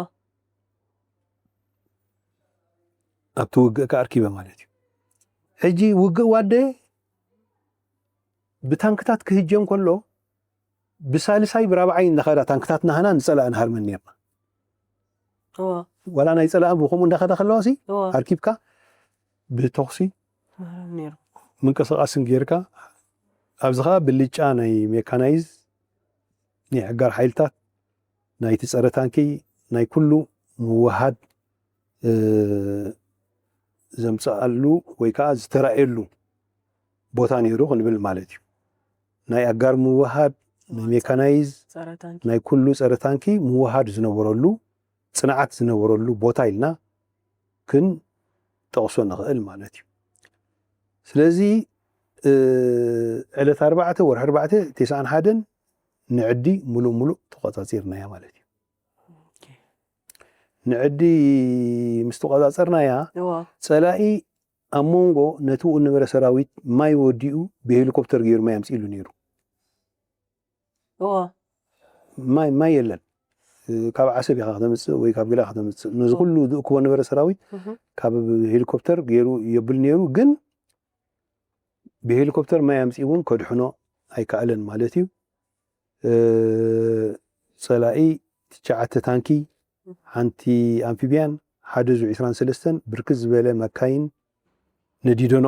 ኣብቲ ውግእ ከኣ ኣርኪበ ማለት እዩ። ሕጂ ውግእ ዋደ ብታንክታት ክህጀም ከሎ ብሳልሳይ ብራብዓይ እንዳኸዳ ታንክታት ናህና ንፀላእ ንሃርመን ነርና። እዋ። ዋላ ናይ ፀላእ ብከምኡ እንዳኸዳ ከለዋ ሲ እዋ። ኣርኪብካ ብተኹሲ ማህረም ነይሩ። ምንቅስቃስን ጌርካ ኣብዚ ኸዓ ብልጫ ናይ ሜካናይዝ ናይ ዕጋር ሓይልታት ናይቲ ጸረ ታንኪ ናይ ኩሉ ምውሃድ እ፣ ዘምጽኣሉ ወይ ከዓ ዝተራእየሉ ቦታ ነይሩ ክንብል ማለት እዩ። ናይ ኣጋር ምውሃድ፣ ናይ ሜካናይዝ፣ ናይ ኩሉ ጸረ ታንኪ ምውሃድ ዝነበረሉ፣ ጽንዓት ዝነበረሉ ቦታ ኢልና ክንጠቕሶ ንኽእል ማለት እዩ። ስለዚ ዕለት ኣርባዕተ ወርሒ ኣርባዕተ ተስዓን ሓደን ንዕዲ ሙሉእ ሙሉእ ተቆጻጺርናያ ማለት እዩ። ንዕዲ ምስ ተቆጻጸርናያ፣ ጸላኢ ኣብ መንጎ ነቲ ብኡ ነበረ ሰራዊት ማይ ወዲኡ ብሄሊኮፕተር ገይሩ ማይ ኣምፅኢሉ ነይሩ። ማይ ማይ የለን። ካብ ዓሰብ ኢኻ ከተምፅእ ወይ ካብ ገለ ከተምፅእ፣ ነዚ ኩሉ ዝእክቦ ነበረ ሰራዊት ካብ ሄሊኮፕተር ገይሩ የብል ነይሩ። ግን ብሄሊኮፕተር ማይ ኣምፅኡ እውን ከድሕኖ ኣይከኣለን ማለት እዩ። ጸላኢ ትሽዓተ ታንኪ፣ ሓንቲ ኣምፊብያን፣ ሓደ ዙ ዕስራን ሰለስተን፣ ብርክት ዝበለ መካይን ነዲዶኖ።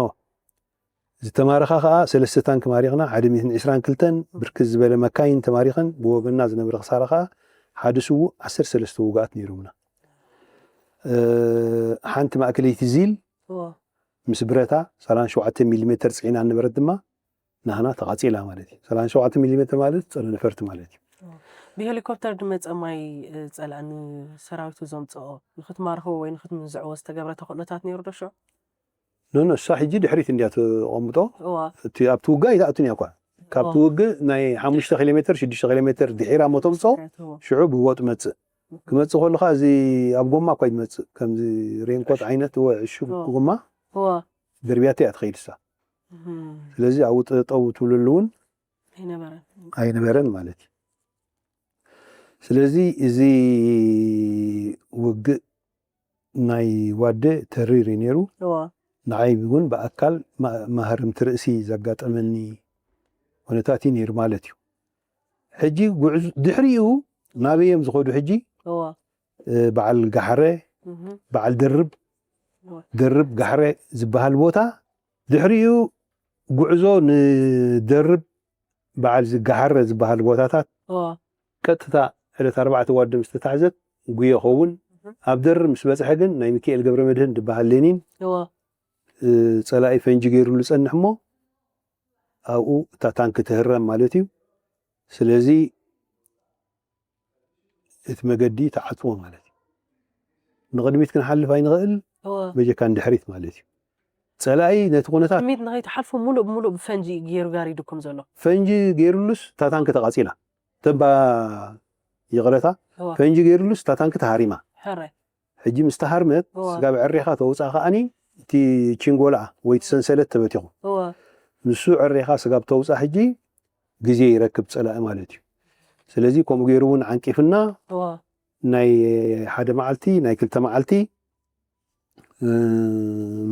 ዝተማረኻ ከኣ ሰለስተ ታንኪ ማሪኽና፣ ሓደ ሚእትን ዕስራን ክልተን፣ ብርክት ዝበለ መካይን ተማሪኸን። ብወገንና ዝነበረ ክሳራ ከኣ ሓደ ስዉእ፣ ዓሰርተ ሰለስተ ውጉኣት ነይሮምና። ሓንቲ ማእከለይቲ ዚል ምስ ብረታ ሰላሳ ሸውዓተ ሚሊ ሜተር ጽዒና ነበረት ድማ ናህና ተቓጺላ ማለት እዩ። ሰላሳ ሸውዓተ ሚሊ ሜተር ማለት ጸረ ነፈርቲ ማለት እዩ። ብሄሊኮፕተር ድመጸ ማይ ጸላእኒ ሰራዊቱ ዘምጽኦ ንክትማርኽዎ ወይ ንክትምንዝዕዎ ዝተገብረ ተኽእሎታት ነይሩ ዶ ሽዑ? ኖ ኖ፣ እሳ ሕጂ ድሕሪት እንድያ ተቐምጦ። እቲ ኣብቲ ውግእ ኣይትኣቱን እያ እኳ። ካብቲ ውግእ ናይ ሓሙሽተ ኪሎ ሜተር ሽዱሽተ ኪሎ ሜተር ድሒራ እሞ ተምጽኦ። ሽዑ ብቦጥ መጽእ። ክመጽእ ከሎ ኸዓ እዚ ኣብ ጎማ እኳ ይመጽእ፣ ከምዚ ሬንኮት ዓይነት እወ፣ ዕሹግ ጎማ ደርብያቶ እያ ትኸይድ እሳ። ስለዚ ኣብኡ ጠጠው ትብለሉ እውን ኣይነበረን ማለት እዩ። ስለዚ እዚ ውግእ ናይ ዋደ ተሪር እዩ ነይሩ። ንዓይ እውን ብኣካል ማህርም ትርእሲ ዘጋጠመኒ ኩነታት እዩ ነይሩ ማለት እዩ። ሕጂ ጉዕዞ ድሕሪኡ ናበይ እዮም ዝኸዱ? ሕጂ በዓል ጋሕረ፣ በዓል ደርብ፣ ደርብ ጋሕረ ዝበሃል ቦታ። ድሕሪኡ ጉዕዞ ንደርብ በዓል ጋሕረ ዝበሃል ቦታታት ቀጥታ ዕለት ኣርባዕተ ዋደ ምስ ተታሕዘት ጉዮ ኸውን። ኣብ ደርብ ምስ በፅሐ ግን ናይ ሚካኤል ገብረ መድህን ዝበሃል ሌኒን ጸላኢ ፈንጂ ገይሩሉ ጸንሕ እሞ ኣብኡ እታ ታንክ ትህረም ማለት እዩ። ስለዚ እቲ መገዲ ተዓጽዎ ማለት እዩ። ንቕድሚት ክንሓልፍ ኣይንኽእል፣ በጀካ ንድሕሪት ማለት እዩ። ጸላኢ ነቲ ኩነታት ቅድሚት ንኸይትሓልፉ ሙሉእ ብሙሉእ ብፈንጂ ገይሩ ጋሪዱኩም ዘሎ። ፈንጂ ገይሩሉስ እታ ታንክ ተቓጺላ። ተባ ይቕረታ፣ ፈንጂ ገይሩሉስ እታ ታንክ ተሃሪማ። ሕጂ ምስ ተሃርመት ስጋብ ዕሬኻ ተውፅኣ ከኣኒ እቲ ቺንጎላ ወይ እቲ ሰንሰለት ተበቲኹ። ንሱ ዕሬኻ ስጋብ ተውፅኣ ሕጂ ግዜ ይረክብ ፀላኢ ማለት እዩ። ስለዚ ከምኡ ገይሩ እውን ዓንቂፍና ናይ ሓደ መዓልቲ ናይ ክልተ መዓልቲ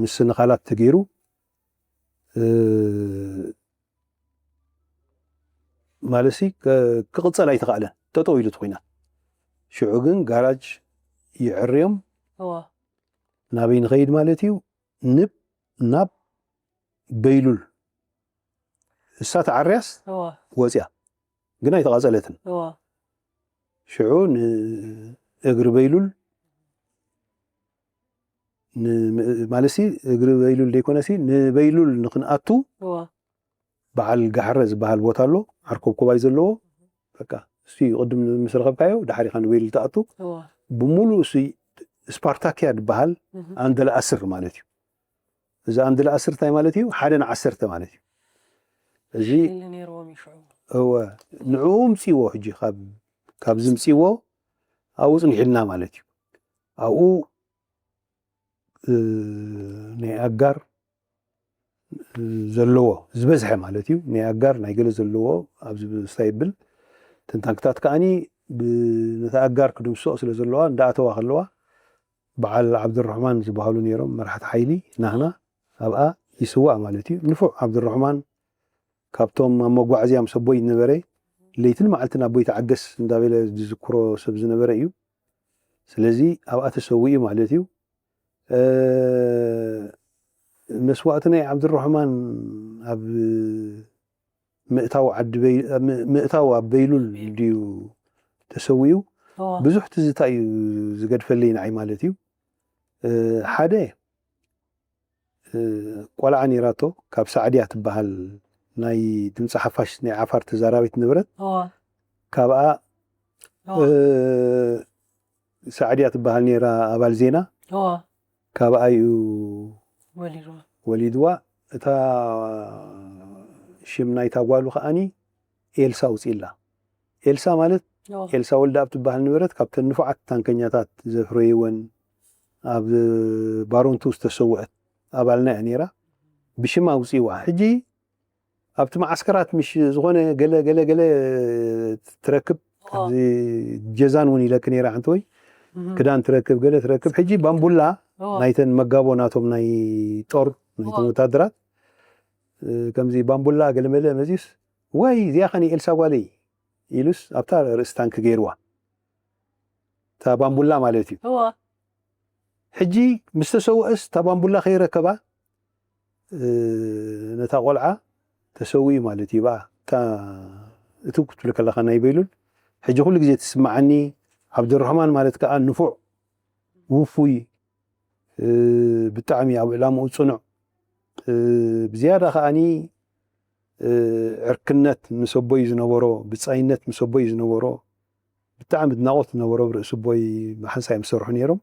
ምስንኻላት ተገይሩ ማለትሲ ክቕፀል ኣይተኻእለን፣ ጠጠው ኢሉ እቲ ኹናት። ሽዑ ግን ጋራጅ ይዕርዮም። ናበይ ንኸይድ ማለት እዩ? ንብ ናብ በይሉል። እሳ ተዓርያስ ወፅያ ግን ኣይተቓፀለትን። ሽዑ ንእግሪ በይሉል ማለትሲ እግሪ በይሉል ዘይኮነሲ ንበይሉል ንክንኣቱ በዓል ጋሕረ ዝበሃል ቦታ ኣሎ፣ ዓርኮብኮባይ ዘለዎ። በቃ እሱ እዩ ቅድም ምስ ረኸብካዮ፣ ድሓር ኢኻ ንበይሉል ትኣቱ። ብምሉእ እሱ ስፓርታኪያ ዝበሃል ኣንደለ ኣስር ማለት እዩ። እዚ ኣንደለ ኣስር እንታይ ማለት እዩ? ሓደ ንዓሰርተ ማለት እዩ። እዚ እወ፣ ንዕኡ ምፅዎ፣ ሕጂ ካብ ካብዚ ምፅዎ ኣብኡ ፅኒሕልና ማለት እዩ። ኣብኡ ናይ ኣጋር ዘለዎ ዝበዝሐ ማለት እዩ። ናይ ኣጋር ናይ ገለ ዘለዎ ኣብዚ ብስታ ይብል። ተንታንክታት ከዓኒ ነቲ ኣጋር ክድምስሶ ስለ ዘለዋ እንዳኣተዋ ከለዋ በዓል ዓብድራሕማን ዝበሃሉ ነይሮም መራሕቲ ሓይሊ ናህና ኣብኣ ይስዋእ ማለት እዩ። ንፉዕ ዓብድራሕማን ካብቶም ኣብ መጓዓዝያ ምስ ኣቦይ ዝነበረ ለይትን መዓልትን ኣቦይ ተዓገስ እንዳበለ ዝዝክሮ ሰብ ዝነበረ እዩ። ስለዚ ኣብኣ ተሰዊኡ ማለት እዩ። መስዋእቲ ናይ ዓብድራሕማን ኣብ ምእታው ዓዲ ምእታው ኣብ በይሉል ድዩ ተሰዊኡ? ብዙሕ ትዝታ እዩ ዝገድፈለይ ንዓይ ማለት እዩ። ሓደ እ፣ ቆልዓ ነይራቶ፣ ካብ ሳዕድያ ትበሃል ናይ ድምፂ ሓፋሽ ናይ ዓፋር ተዛራቢት ንብረት። እዋ ካብኣ እዋ እ፣ ሳዕድያ ትበሃል ነይራ፣ ኣባል ዜና። እዋ ካብኣ እዩ ወሊድዋ ወሊድዋ። እታ ሽም ናይታ ጓሉ ከዓኒ ኤልሳ ውፅኢላ። ኤልሳ ማለት እዋ ኤልሳ ወልደኣብ ትበሃል ንብረት ካብተን ንፉዓት ታንከኛታት ዘፍረይወን፣ ኣብ ባሮንቱ ዝተሰወአት ኣባልና እያ ነይራ። ብሽማ ውፅኢዋ። ሕጂ ኣብቲ መዓስከራት ምሽ ዝኾነ ገለ ገለ ገለ ትረክብ፣ እዋ ከምዚ ጀዛን እውን ኢለክ ነይራ ሓንቲ ወይ እህ ክዳን ትረክብ፣ ገለ ትረክብ። ሕጂ ባምቡላ እዋ ናይተን መጋቦ ናቶም ናይ ጦር ናይቶም እዋ ወታደራት እ፣ ከምዚ ባምቡላ ገለመለ መዚስ፣ ወይ እዚኣ ኸኒ ኤልሳ ጓለይ ኢሉስ ኣብታ ርእሲ ታንኪ ገይርዋ። እታ ባምቡላ ማለት እዩ። እዋ ሕጂ ምስ ተሰውአስ እታ ባምቡላ ከይረከባ እ፣ ነታ ቆልዓ ተሰዊኡ ማለት እዩ። ብኣ እታ እትው ክትብል ከለኻ ናይ በይሉል ሕጂ ኩሉ ግዜ ትስምዓኒ። ዓብደረሕማን ማለት ከዓ ንፉዕ፣ ውፉይ፣ እ፣ ብጣዕሚ ኣብ ዕላምኡ ፅኑዕ፣ እ፣ ብዝያዳ ከዓኒ እ፣ ዕርክነት ምስ ኣቦይ ዝነበሮ፣ ብጻይነት ምስ ኣቦይ ዝነበሮ፣ ብጣዕሚ ኣድናቖት ዝነበሮ ኣብ ርእሲ ኣቦይ ብሓንሳእ እዮም ዝሰርሑ ነይሮም።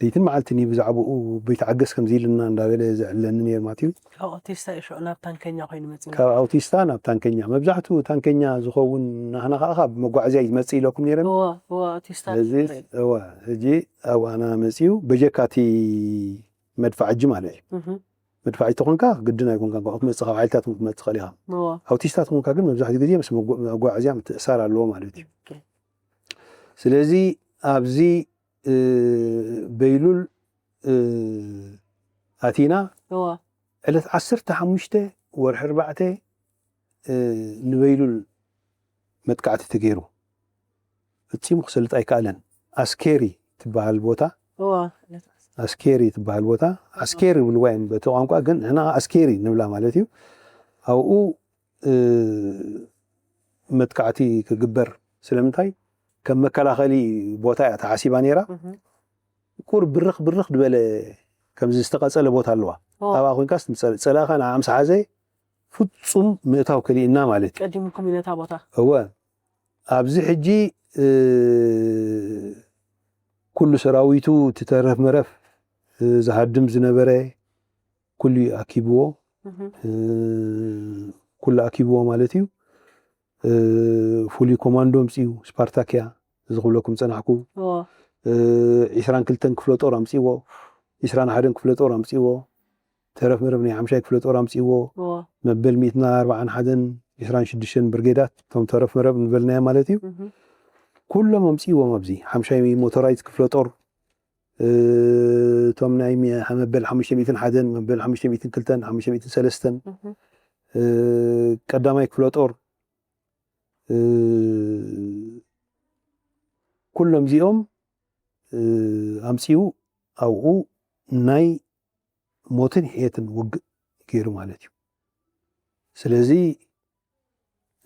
ለይትን መዓልትን እዩ ብዛዕባኡ፣ ኣቦይ ተዓገስ ከምዚ ኢልና እንዳበለ ዘዕልለኒ ነይሩ ማለት እዩ። ካብ ኣውቲስታ እዩ ሽዑ ናብ ታንከኛ ኮይኑ መፂኡ ካብ ኣውቲስታ ናብ ታንከኛ፣ መብዛሕትኡ ታንከኛ ዝኸውን ናህና ከዓ ካብ መጓዓዝያ እዩ ዝመፅእ ኢለኩም ነይረን። እዋ እዋ ኣውቲስታ ስለዚ ትርኢ። እዋ ሕጂ ኣብኣና መፅኡ በጀካቲ መድፋዕጂ ማለት እዩ። እህ መድፋዕጂ ተኾንካ ግድን ኣይኮንካ፣ እንኳ ክትመፅእ ካብ ሓይልታት እውን ክትመፅእ ኽእል ኢኻ። እዋ ኣውቲስታ ተኾንካ ግን መብዛሕትኡ ግዜ ምስ መጓ- መጓዓዝያ ምትእሳር ኣለዎ ማለት እዩ። ኦኬ ስለዚ ኣብዚ እ፣ በይሉል እ፣ ኣቲና እዋ ዕለት ዓሰርተ ሓሙሽተ ወርሒ ኣርባዕተ እ፣ ንበይሉል መጥቃዕቲ ተገይሩ። ፈጺሙ ክሰልጥ ኣይከኣለን። ኣስኬሪ ትበሃል ቦታ እዋ ኣስኬሪ ትበሃል ቦታ ኣስኬሪ ይብልዋ እዮም በቲ ቋንቋ፣ ግን ንሕና ኣስኬሪ ንብላ ማለት እዩ። ኣብኡ እ፣ መጥቃዕቲ ክግበር፣ ስለምንታይ ከም መከላኸሊ ቦታ እያ ተሓሲባ ነይራ። እህ ቁር ብርኽ ብርኽ ዝበለ ከምዚ ዝተቐጸለ ቦታ ኣለዋ። እዋ ኣብኣ ኮንካስ ንጸ- ጸላእኻ ንዓ ምስ ሓዘ ፍጹም ምእታው ከሊእና ማለት እዩ። ቀዲምኩም እዩ ነታ ቦታ እወ ኣብዚ ሕጂ እ፣ ኩሉ ሰራዊቱ እቲ ተረፍ መረፍ እ፣ ዝሃድም ዝነበረ ኩሉ እዩ ኣኪብዎ። እህ እ፣ ኩሉ ኣኪብዎ ማለት እዩ። እ፣ ፍሉይ ኮማንዶ ኣምፅኡ፣ ስፓርታክያ እዚ ክብለኩም ፀናሕኩ። እዋ እ፣ ዒስራን ክልተን ክፍለ ጦር ኣምፅዎ፣ ዒስራን ሓደን ክፍለ ጦር ኣምፅዎ። ተረፍ መረብ ናይ ሓምሻይ ክፍለ ጦር ኣምፅዎ። እዋ መበል ሚእትን ኣርባዓን ሓደን ዒስራን ሽዱሽተን ብርጌዳት እቶም ተረፍ መረብ ንበልናዮ ማለት እዩ። እህ ኩሎም ኣምፅዎም ኣብዚ ሓምሻይ ሞቶራይት ክፍለ ጦር እ፣ እቶም ናይ ሚ- መበል ሓሙሽተ ሚእትን ሓደን መበል ሓሙሽተ ሚእትን ክልተን ሓሙሽተ ሚእትን ሰለስተን እህ እ፣ ቀዳማይ ክፍለ ጦር እ፣ ኩሎም እዚኦም እ፣ ኣምፂኡ ኣብኡ ናይ ሞትን ሕየትን ውግእ ገይሩ ማለት እዩ። ስለዚ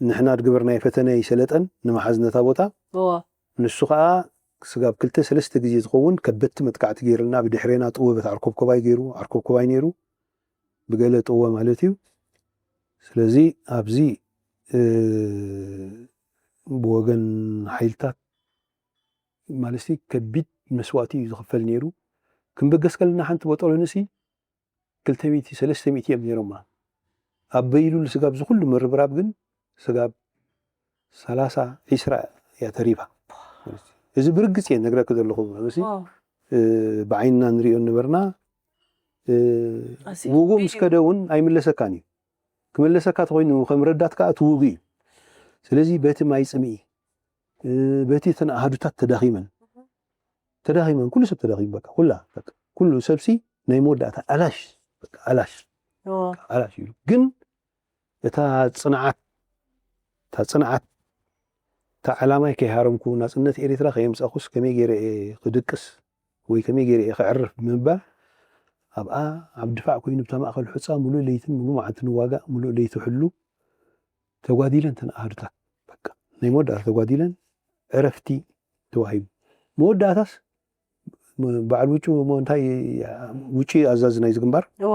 ንሕና ድግበርናዮ ፈተነ ይሰለጠን ንምሓዝ ነታ ቦታ እዋ ንሱ ከዓ ስጋብ ክልተ ሰለስተ ግዜ ዝኸውን ከበድቲ መጥቃዕቲ ገይርልና ብድሕሬና ጥወ በቲ ዓርኮብኮባይ ገይሩ ዓርኮብኮባይ ነይሩ ብገለ ጥወ ማለት እዩ። ስለዚ ኣብዚ እ፣ ብወገን ሓይልታት ማለት ከቢድ መስዋእቲ እዩ ዝኽፈል ነይሩ። ክንበገስ ከለና ሓንቲ በጦሎንሲ ክልተ ሚእቲ ሰለስተ ሚእቲ እዮም ነይሮማ። ኣብ በይሉል ስጋብ ዝኩሉ ምርብራብ ግን ስጋብ ሰላሳ ዒስራ እያ ተሪፋ። እዚ ብርግፅ እየ ነግረክ ዘለኹ። መሲ ዋው እ፣ ብዓይንና ንሪኦ ነበርና። እ፣ ኣዚዩ ውጉእ ከቢድ ምስ ከደ እውን ኣይምለሰካን እዩ። ክመለሰካ ተኮይኑ ከም ረዳት ከዓ እቲ ውጉእ እዩ። ስለዚ በቲ ማይ ፅምኢ እ፣ በቲ እተን ኣሃዱታት ተዳኺመን ተዳኺመን ኩሉ ሰብ ተዳኺሙ በቃ ኩላ በቃ ኩሉ ሰብሲ ናይ መወዳእታ ኣላሽ በቃ ኣላሽ እዎ ኣላሽ እዩ። ግን እታ ፅንዓት እታ ፅንዓት እታ ዕላማይ ከይሃረምኩ ናፅነት ኤርትራ ከየምፃእኩስ ከመይ ገይረ እየ ክድቅስ ወይ ከመይ ገይረ እየ ክዕርፍ ብምባል ኣብኣ ኣብ ድፋዕ ኮይኑ ብታ ማእኸል ሑፃ ሙሉእ ለይትን ሙሉእ መዓልትን ዋጋእ ሙሉእ ለይቲ ሕሉ ተጓዲለን ተን ኣሃዱታት በቃ ናይ መወዳእታ ተጓዲለን ዕረፍቲ ተዋሂቡ። መወዳእታስ ም- በዓል ውጩ እሞ እንታይ ውጩ ኣዛዚ ናይዚ ግንባር እዎ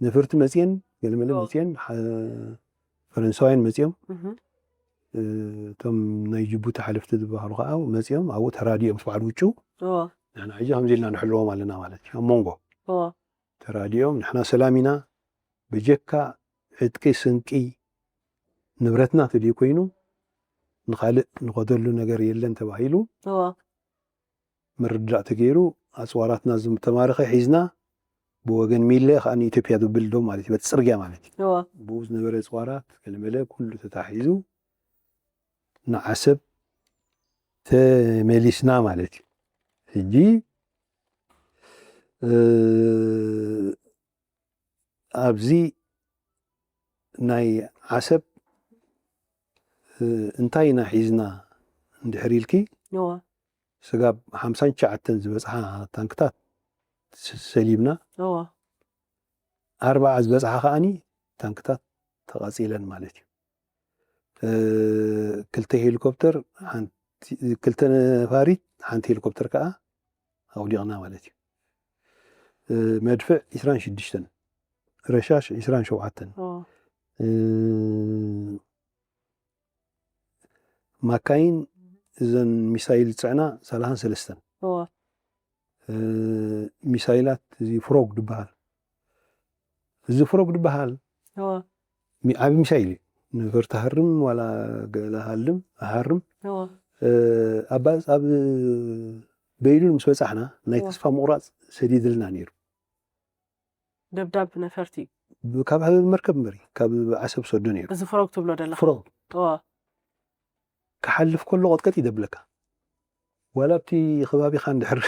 ነፈርቲ መፅየን፣ ገለመለ ኦ። መፅየን፣ ሓ- ፈረንሳውያን መፅዮም። እህም። እ፣ እቶም ናይ ጅቡቲ ሓለፍቲ ዝበሃሉ ከዓ መፅዮም፣ ኣብኡ ተራዲኦም ምስ በዓል ውጩ። እዎ። ንሕና ሕጂ ከምዚ ኢልና ንሕልዎም ኣለና ማለት እዩ። ኣብ መንጎ እዎ። ተራዲኦም፣ ንሕና ሰላም ኢና፣ በጀካ ዕጥቂ፣ ስንቂ፣ ንብረትና ተደይኮይኑ ንኻልእ ንኸደሉ ነገር የለን ተባሂሉ። እዎ። ምርዳእ ተገይሩ፣ ኣፅዋራትና ዝተማረኸ ሒዝና፣ ብወገን ሚለ ከዓ ንኢትዮጵያ ዝብል ዶ ማለት እዩ፣ በቲ ፅርግያ ማለት እዩ። እዎ። ብኡ ዝነበረ ኣፅዋራት ገለመለ ኩሉ ተታሒዙ ንዓሰብ ተመሊስና ማለት እዩ። ሕጂ እ፣ ኣብዚ ናይ ዓሰብ እ፣ እንታይ ኢና ሒዝና እንድሕር ኢልኪ፣ እዎ። ስጋብ ሓምሳን ትሽዓተን ዝበፅሓ ታንክታት ስ- ሰሊብና፣ እዎ። ኣርባዓ ዝበፅሓ ከዓኒ ታንክታት ተቓፂለን ማለት እዩ። እ፣ ክልተ ሄሊኮፕተር፣ ሓንቲ- ክልተ ነፋሪት፣ ሓንቲ ሄሊኮፕተር ከዓ ኣውዲቕና ማለት እዩ። እ፣ መድፍዕ ዒስራን ሽዱሽተን፣ ረሻሽ ዒስራን ሸውዓተን፣ እዎ። እ፣ ማካይን እዘን ሚሳይል ዝፅዕና ሰላሳን ሰለስተን። እዎ። እ፣ ሚሳይላት እዚ ፍሮግ ዝበሃል፣ እዚ ፍሮግ ዝበሃል እዎ። ሚ- ዓቢ ሚሳይል እዩ። ነፈርቲ ሃርም ዋላ ገለ ሃልም ሃርም እዎ። እ፣ ኣብ ኣብ በይሉን ምስ በፃሕና ናይ እዎ። ተስፋ ምቑራፅ ሰዲድልና ነይሩ። ደብዳብ ነፈርቲ። ብ- ካብ መርከብ እምበሪ ካብ ዓሰብ ሰዶ ነይሩ። እዚ ፍሮግ ትብሎ ደለኻ። ፍሮግ እዎ። ክሓልፍ ከሎ ቀጥቀጥ ይደብለካ። ዋላ ኣብቲ ከባቢኻ እንድሕር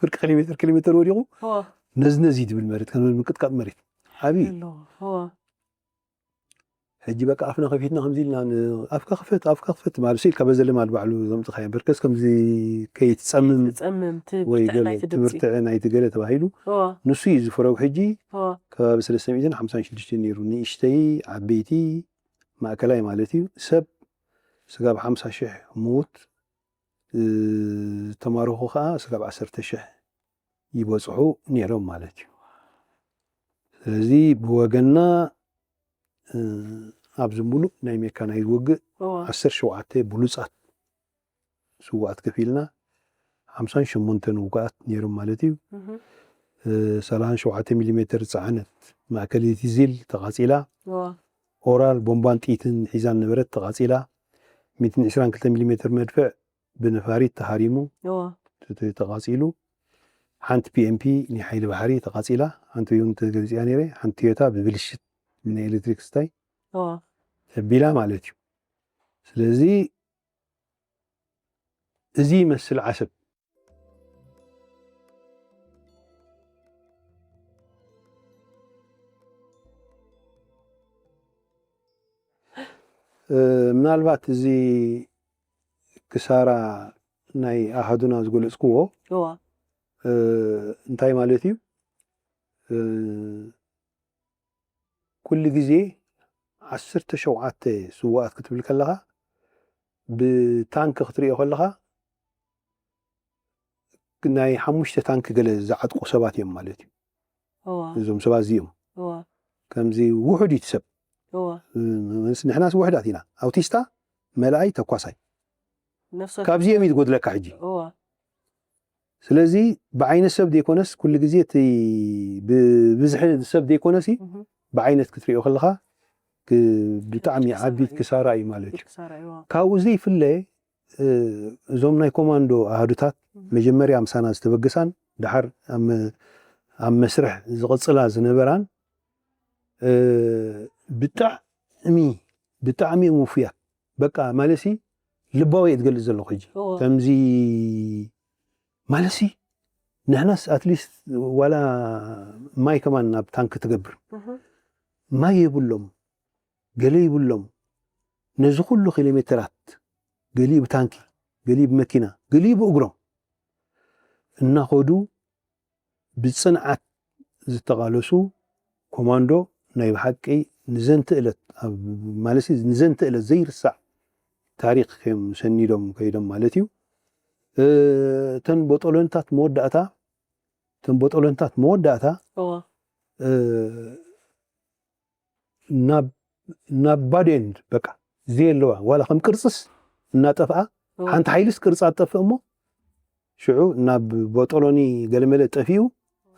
ፍርቂ ኪሎ ሜትር ኪሎ ሜትር ወዲቑ እዎ። ነዝነዝ እዩ ትብል መሬት፣ ከም ምንቅጥቃጥ መሬት። ዓብዪ እዩ። ኣሎ። እዎ። ሕጂ በቃ ኣፍና ከፊትና ከምዚ ኢልና ን- ኣፍካ ክፈት ኣፍካ ክፈት ማለት ኢልካ በዘ ልማድ ባዕሉ ዘምፅኻዮ በርከስ ከምዚ ከይትፀምም ትፀምም ወይ ትብርትዕ ገለ ናይቲ ድምፂ። ትምህርቲ ናይቲ ገለ ተባሂሉ እዎ። ንሱ እዩ እዚ ፍሮግ። ሕጂ እዎ። ከባቢ ሰለስተ ሚእትን ሓምሳን ሽዱሽተን ነይሩ፣ ንእሽተይ ዓበይቲ ማእከላይ ማለት እዩ። ሰብ ስጋብ ሓምሳ ሽሕ ምዉት እ፣ ዝተማረኹ ከዓ ስጋብ ዓሰርተ ሽሕ ይበፅሑ ነይሮም ማለት እዩ። ስለዚ ብወገንና እ፣ ኣብዚ ሙሉእ ናይ ሜካናይዝ ውግእ እዎ። ዓሰርተ ሸውዓተ ብሉፃት ስውኣት ከፊልና፣ ሓምሳን ሸሞንተን ውጉኣት ነይሮም ማለት እዩ። እህም። እ፣ ሰላሳን ሸውዓተ ሚሊ ሜትር ዝፀዓነት ማእከለይቲ ዚል ተቓፂላ። እዎ። ኦራል ቦምባን ጥይትን ሒዛ ዝነበረት ተቓፂላ። ሚእትን ዕስራን ክልተ ሚሊ ሜትር መድፍዕ ብነፋሪት ተሃሪሙ እዎ። ተ- ተ- ተቓፂሉ። ሓንቲ ፒኤምፒ ናይ ሓይሊ ባሕሪ ተቓፂላ። ሓንቲ እውን ተገሊፂያ ነይረ። ሓንቲ ቶዮታ ብብልሽት ናይ ኤሌክትሪክ ስታይ እዎ። ተቢላ ማለት እዩ። ስለዚ እዚ ይመስል ዓሰብ። እ፣ ምናልባት እዚ ክሳራ ናይ ኣሃዱና ዝገለፅክዎ እዋ። እ፣ እንታይ ማለት እዩ? እ፣ ኩሉ ግዜ ዓሰርተ ሸውዓተ ስውኣት ክትብል ከለኻ ብታንክ ክትሪኦ ከለኻ ናይ ሓሙሽተ ታንክ ገለ ዝዓጥቁ ሰባት እዮም ማለት እዩ። እዋ። እዞም ሰባት እዚኦም እዋ። ከምዚ ውሑድ እዩ እቲ ሰብ። እዋ። ምስ ንሕናስ ውሕዳት ኢና። ኣውቲስታ፣ መልኣይ፣ ተኳሳይ። ነፍሰ ካብዚኦም እዩ ዝጎድለካ ሕጂ። እዋ። ስለዚ ብዓይነት ሰብ ዘይኮነስ ኩሉ ግዜ እቲ ብብዝሒ ሰብ ዘይኮነሲ እህ። ብዓይነት ክትሪኦ ከለኻ ክ- ብጣዕሚ ክሳራ ዓቢት እዩ። ክሳራ እዩ ማለት እዩ። ክሳራ እዩ። እዋ። ካብኡ ዘይፍለ እ፣ እዞም ናይ ኮማንዶ ኣሃዱታት እህ። መጀመርያ ምሳና ዝተበገሳን ድሓር ኣብ መ- ኣብ መስርሕ ዝቕጽላ ዝነበራን እ፣ ብጣዕሚ ብጣዕሚ እዮም ውፉያት። በቃ ማለሲ ልባዊ እየ ዝገልጽ ዘለኹ ሕጂ እዎ። ከምዚ ማለሲ ንሕናስ ኣትሊስት ዋላ ማይ ከማን ናብ ታንክ ትገብር እህ። ማይ የብሎም ገለ ይብሎም ነዚ ኩሉ ኪሎ ሜትራት ገሊኡ ብታንኪ ገሊኡ ብመኪና ገሊኡ ብእግሮም እናኸዱ ብፅንዓት ዝተቓለሱ ኮማንዶ ናይ ብሓቂ ንዘንተ ዕለት ኣብ ማለሲ ንዘንተ ዕለት ዘይርሳዕ ታሪክ እዮም ሰኒዶም ከይዶም ማለት እዩ። እ፣ እተን ቦጦሎንታት መወዳእታ እተን ቦጦሎንታት መወዳእታ እዋ። እ፣ ናብ ባዶ ኤንድ በቃ ዘየለዋ ዋላ ከም ቅርፅስ እናጠፍኣ ሓንቲ ሓይልስ ቅርፃ ትጠፍእ እሞ ሽዑ ናብ ቦጦሎኒ ገለመለ ጠፊኡ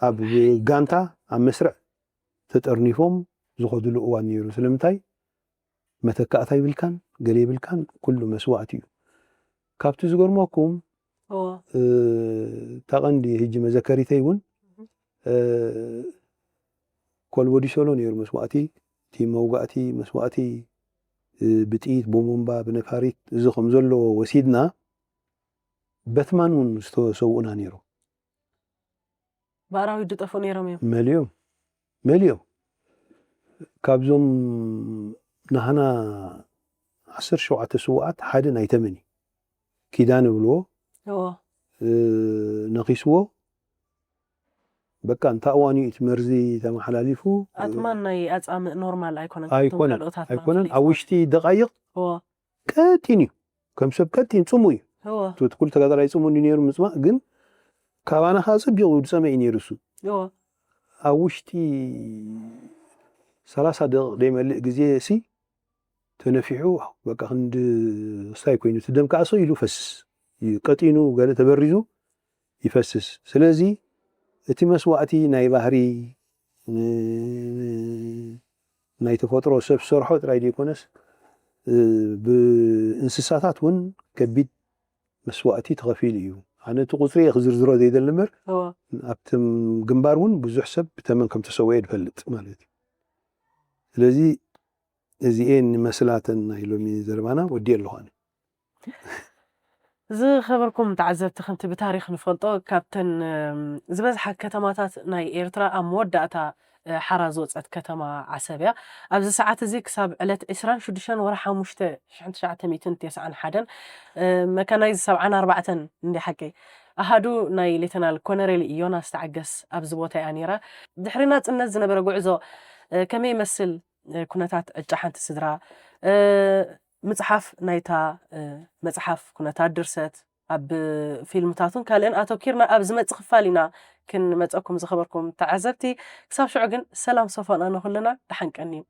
ኣብ ጋንታ ኣብ መስርዕ ተጠርኒፎም ዝኸድሉ እዋን ነይሩ። ስለምንታይ መተካእታ ይብልካን ገለ ይብልካን ኩሉ መስዋእቲ እዩ። ካብቲ ዝገርመኩም እታ ቀንዲ ህጂ መዘከሪተይ እውን ኮልቦ ዲሶሎ ነይሩ መስዋእቲ፣ እቲ መውጋእቲ መስዋእቲ ብጥይት ብቦምባ ብነፋሪት እዚ ከም ዘለዎ ወሲድና በትማን እውን ዝተሰውኡና ነይሩ። ብኣራዊት ዝጠፍኡ ነይሮም እዮም። መሊኦም መሊኦም ካብዞም ናህና ዓሰርተ ሸውዓተ ስውኣት ሓደ ናይ ተመን እዩ። ኪዳን እብልዎ እዎ ነኺስዎ በቃ እንታ እዋን እዩ እቲ መርዚ ተመሓላሊፉ ኣትማን ናይ ኣጻምእ ኖርማል ኣይኮነን። እቶም ኣይኮነን ካልኦት ኣትማን ኣይኮነን ፍሉይ ኣብ ውሽጢ ደቃይቕ እዎ ቀጢን እዩ ከም ሰብ ቀጢን ጽሙ እዩ እዎ እቲ ኩሉ ተጋዳላይ ጽሙ እንዲ ነይሩ ምጽማእ ግን ካባና ከዓ ጽቢቑ ዝጸመ እዩ ነይሩ እሱ እዎ ኣብ ውሽጢ ሰላሳ ደቂቕ ዘይመልእ ግዜ ሲ ተነፊሑ በቃ ክንዲ ስታይ ኮይኑ እቲ ደም ከዓ ሰው ኢሉ ፈስስ እዩ ቀጢኑ ገለ ተበሪዙ ይፈስስ ስለዚ እቲ መስዋእቲ ናይ ባህሪ ናይ ተፈጥሮ ሰብ ዝሰርሖ ጥራይ ዘይኮነስ ብእንስሳታት እውን ከቢድ መስዋእቲ ተኸፊሉ እዩ ኣነ እቲ ቁፅሪ እየ ክዝርዝሮ ዘይደሊ እምበር እዎ ኣብቲ ግንባር እውን ብዙሕ ሰብ ብተመን ከም ተሰወየ ዝፈልጥ ማለት እዩ ስለዚ እዚኤን መስላተን ናይ ሎሚ ዘረባና ወዲየ ኣለኹ ኣነ ዝኸበርኩም ተዓዘብቲ ከምቲ ብታሪክ ንፈልጦ ካብተን ዝበዝሓ ከተማታት ናይ ኤርትራ ኣብ መወዳእታ ሓራ ዝወፀት ከተማ ዓሰብ እያ። ኣብዚ ሰዓት እዚ ክሳብ ዕለት ዕስራን ሽዱሽተን ወርሒ ሓሙሽተ ሽሕን ትሽዓተ ሚእትን ተስዓን ሓደን መካናይዝ ሰብዓን ኣርባዕተን እንዲ ሓቀይ ኣሃዱ ናይ ሌተናል ኮነሬል ዮናስ ተዓገስ ኣብዚ ቦታ እያ ነይራ። ድሕሪ ናፅነት ዝነበረ ጉዕዞ ከመይ ይመስል? ኩነታት ዕጫ ሓንቲ ስድራ ምፅሓፍ ናይታ መፅሓፍ ኩነታት ድርሰት ኣብ ፊልምታቱን ካልእን ኣተኪርና ኣብ ዝመፅእ ክፋል ኢና ክንመፀኩም ዝኸበርኩም ተዓዘብቲ ክሳብ ሽዑ ግን ሰላም ሰፈና ንኩልና ደሓን ቀንዩ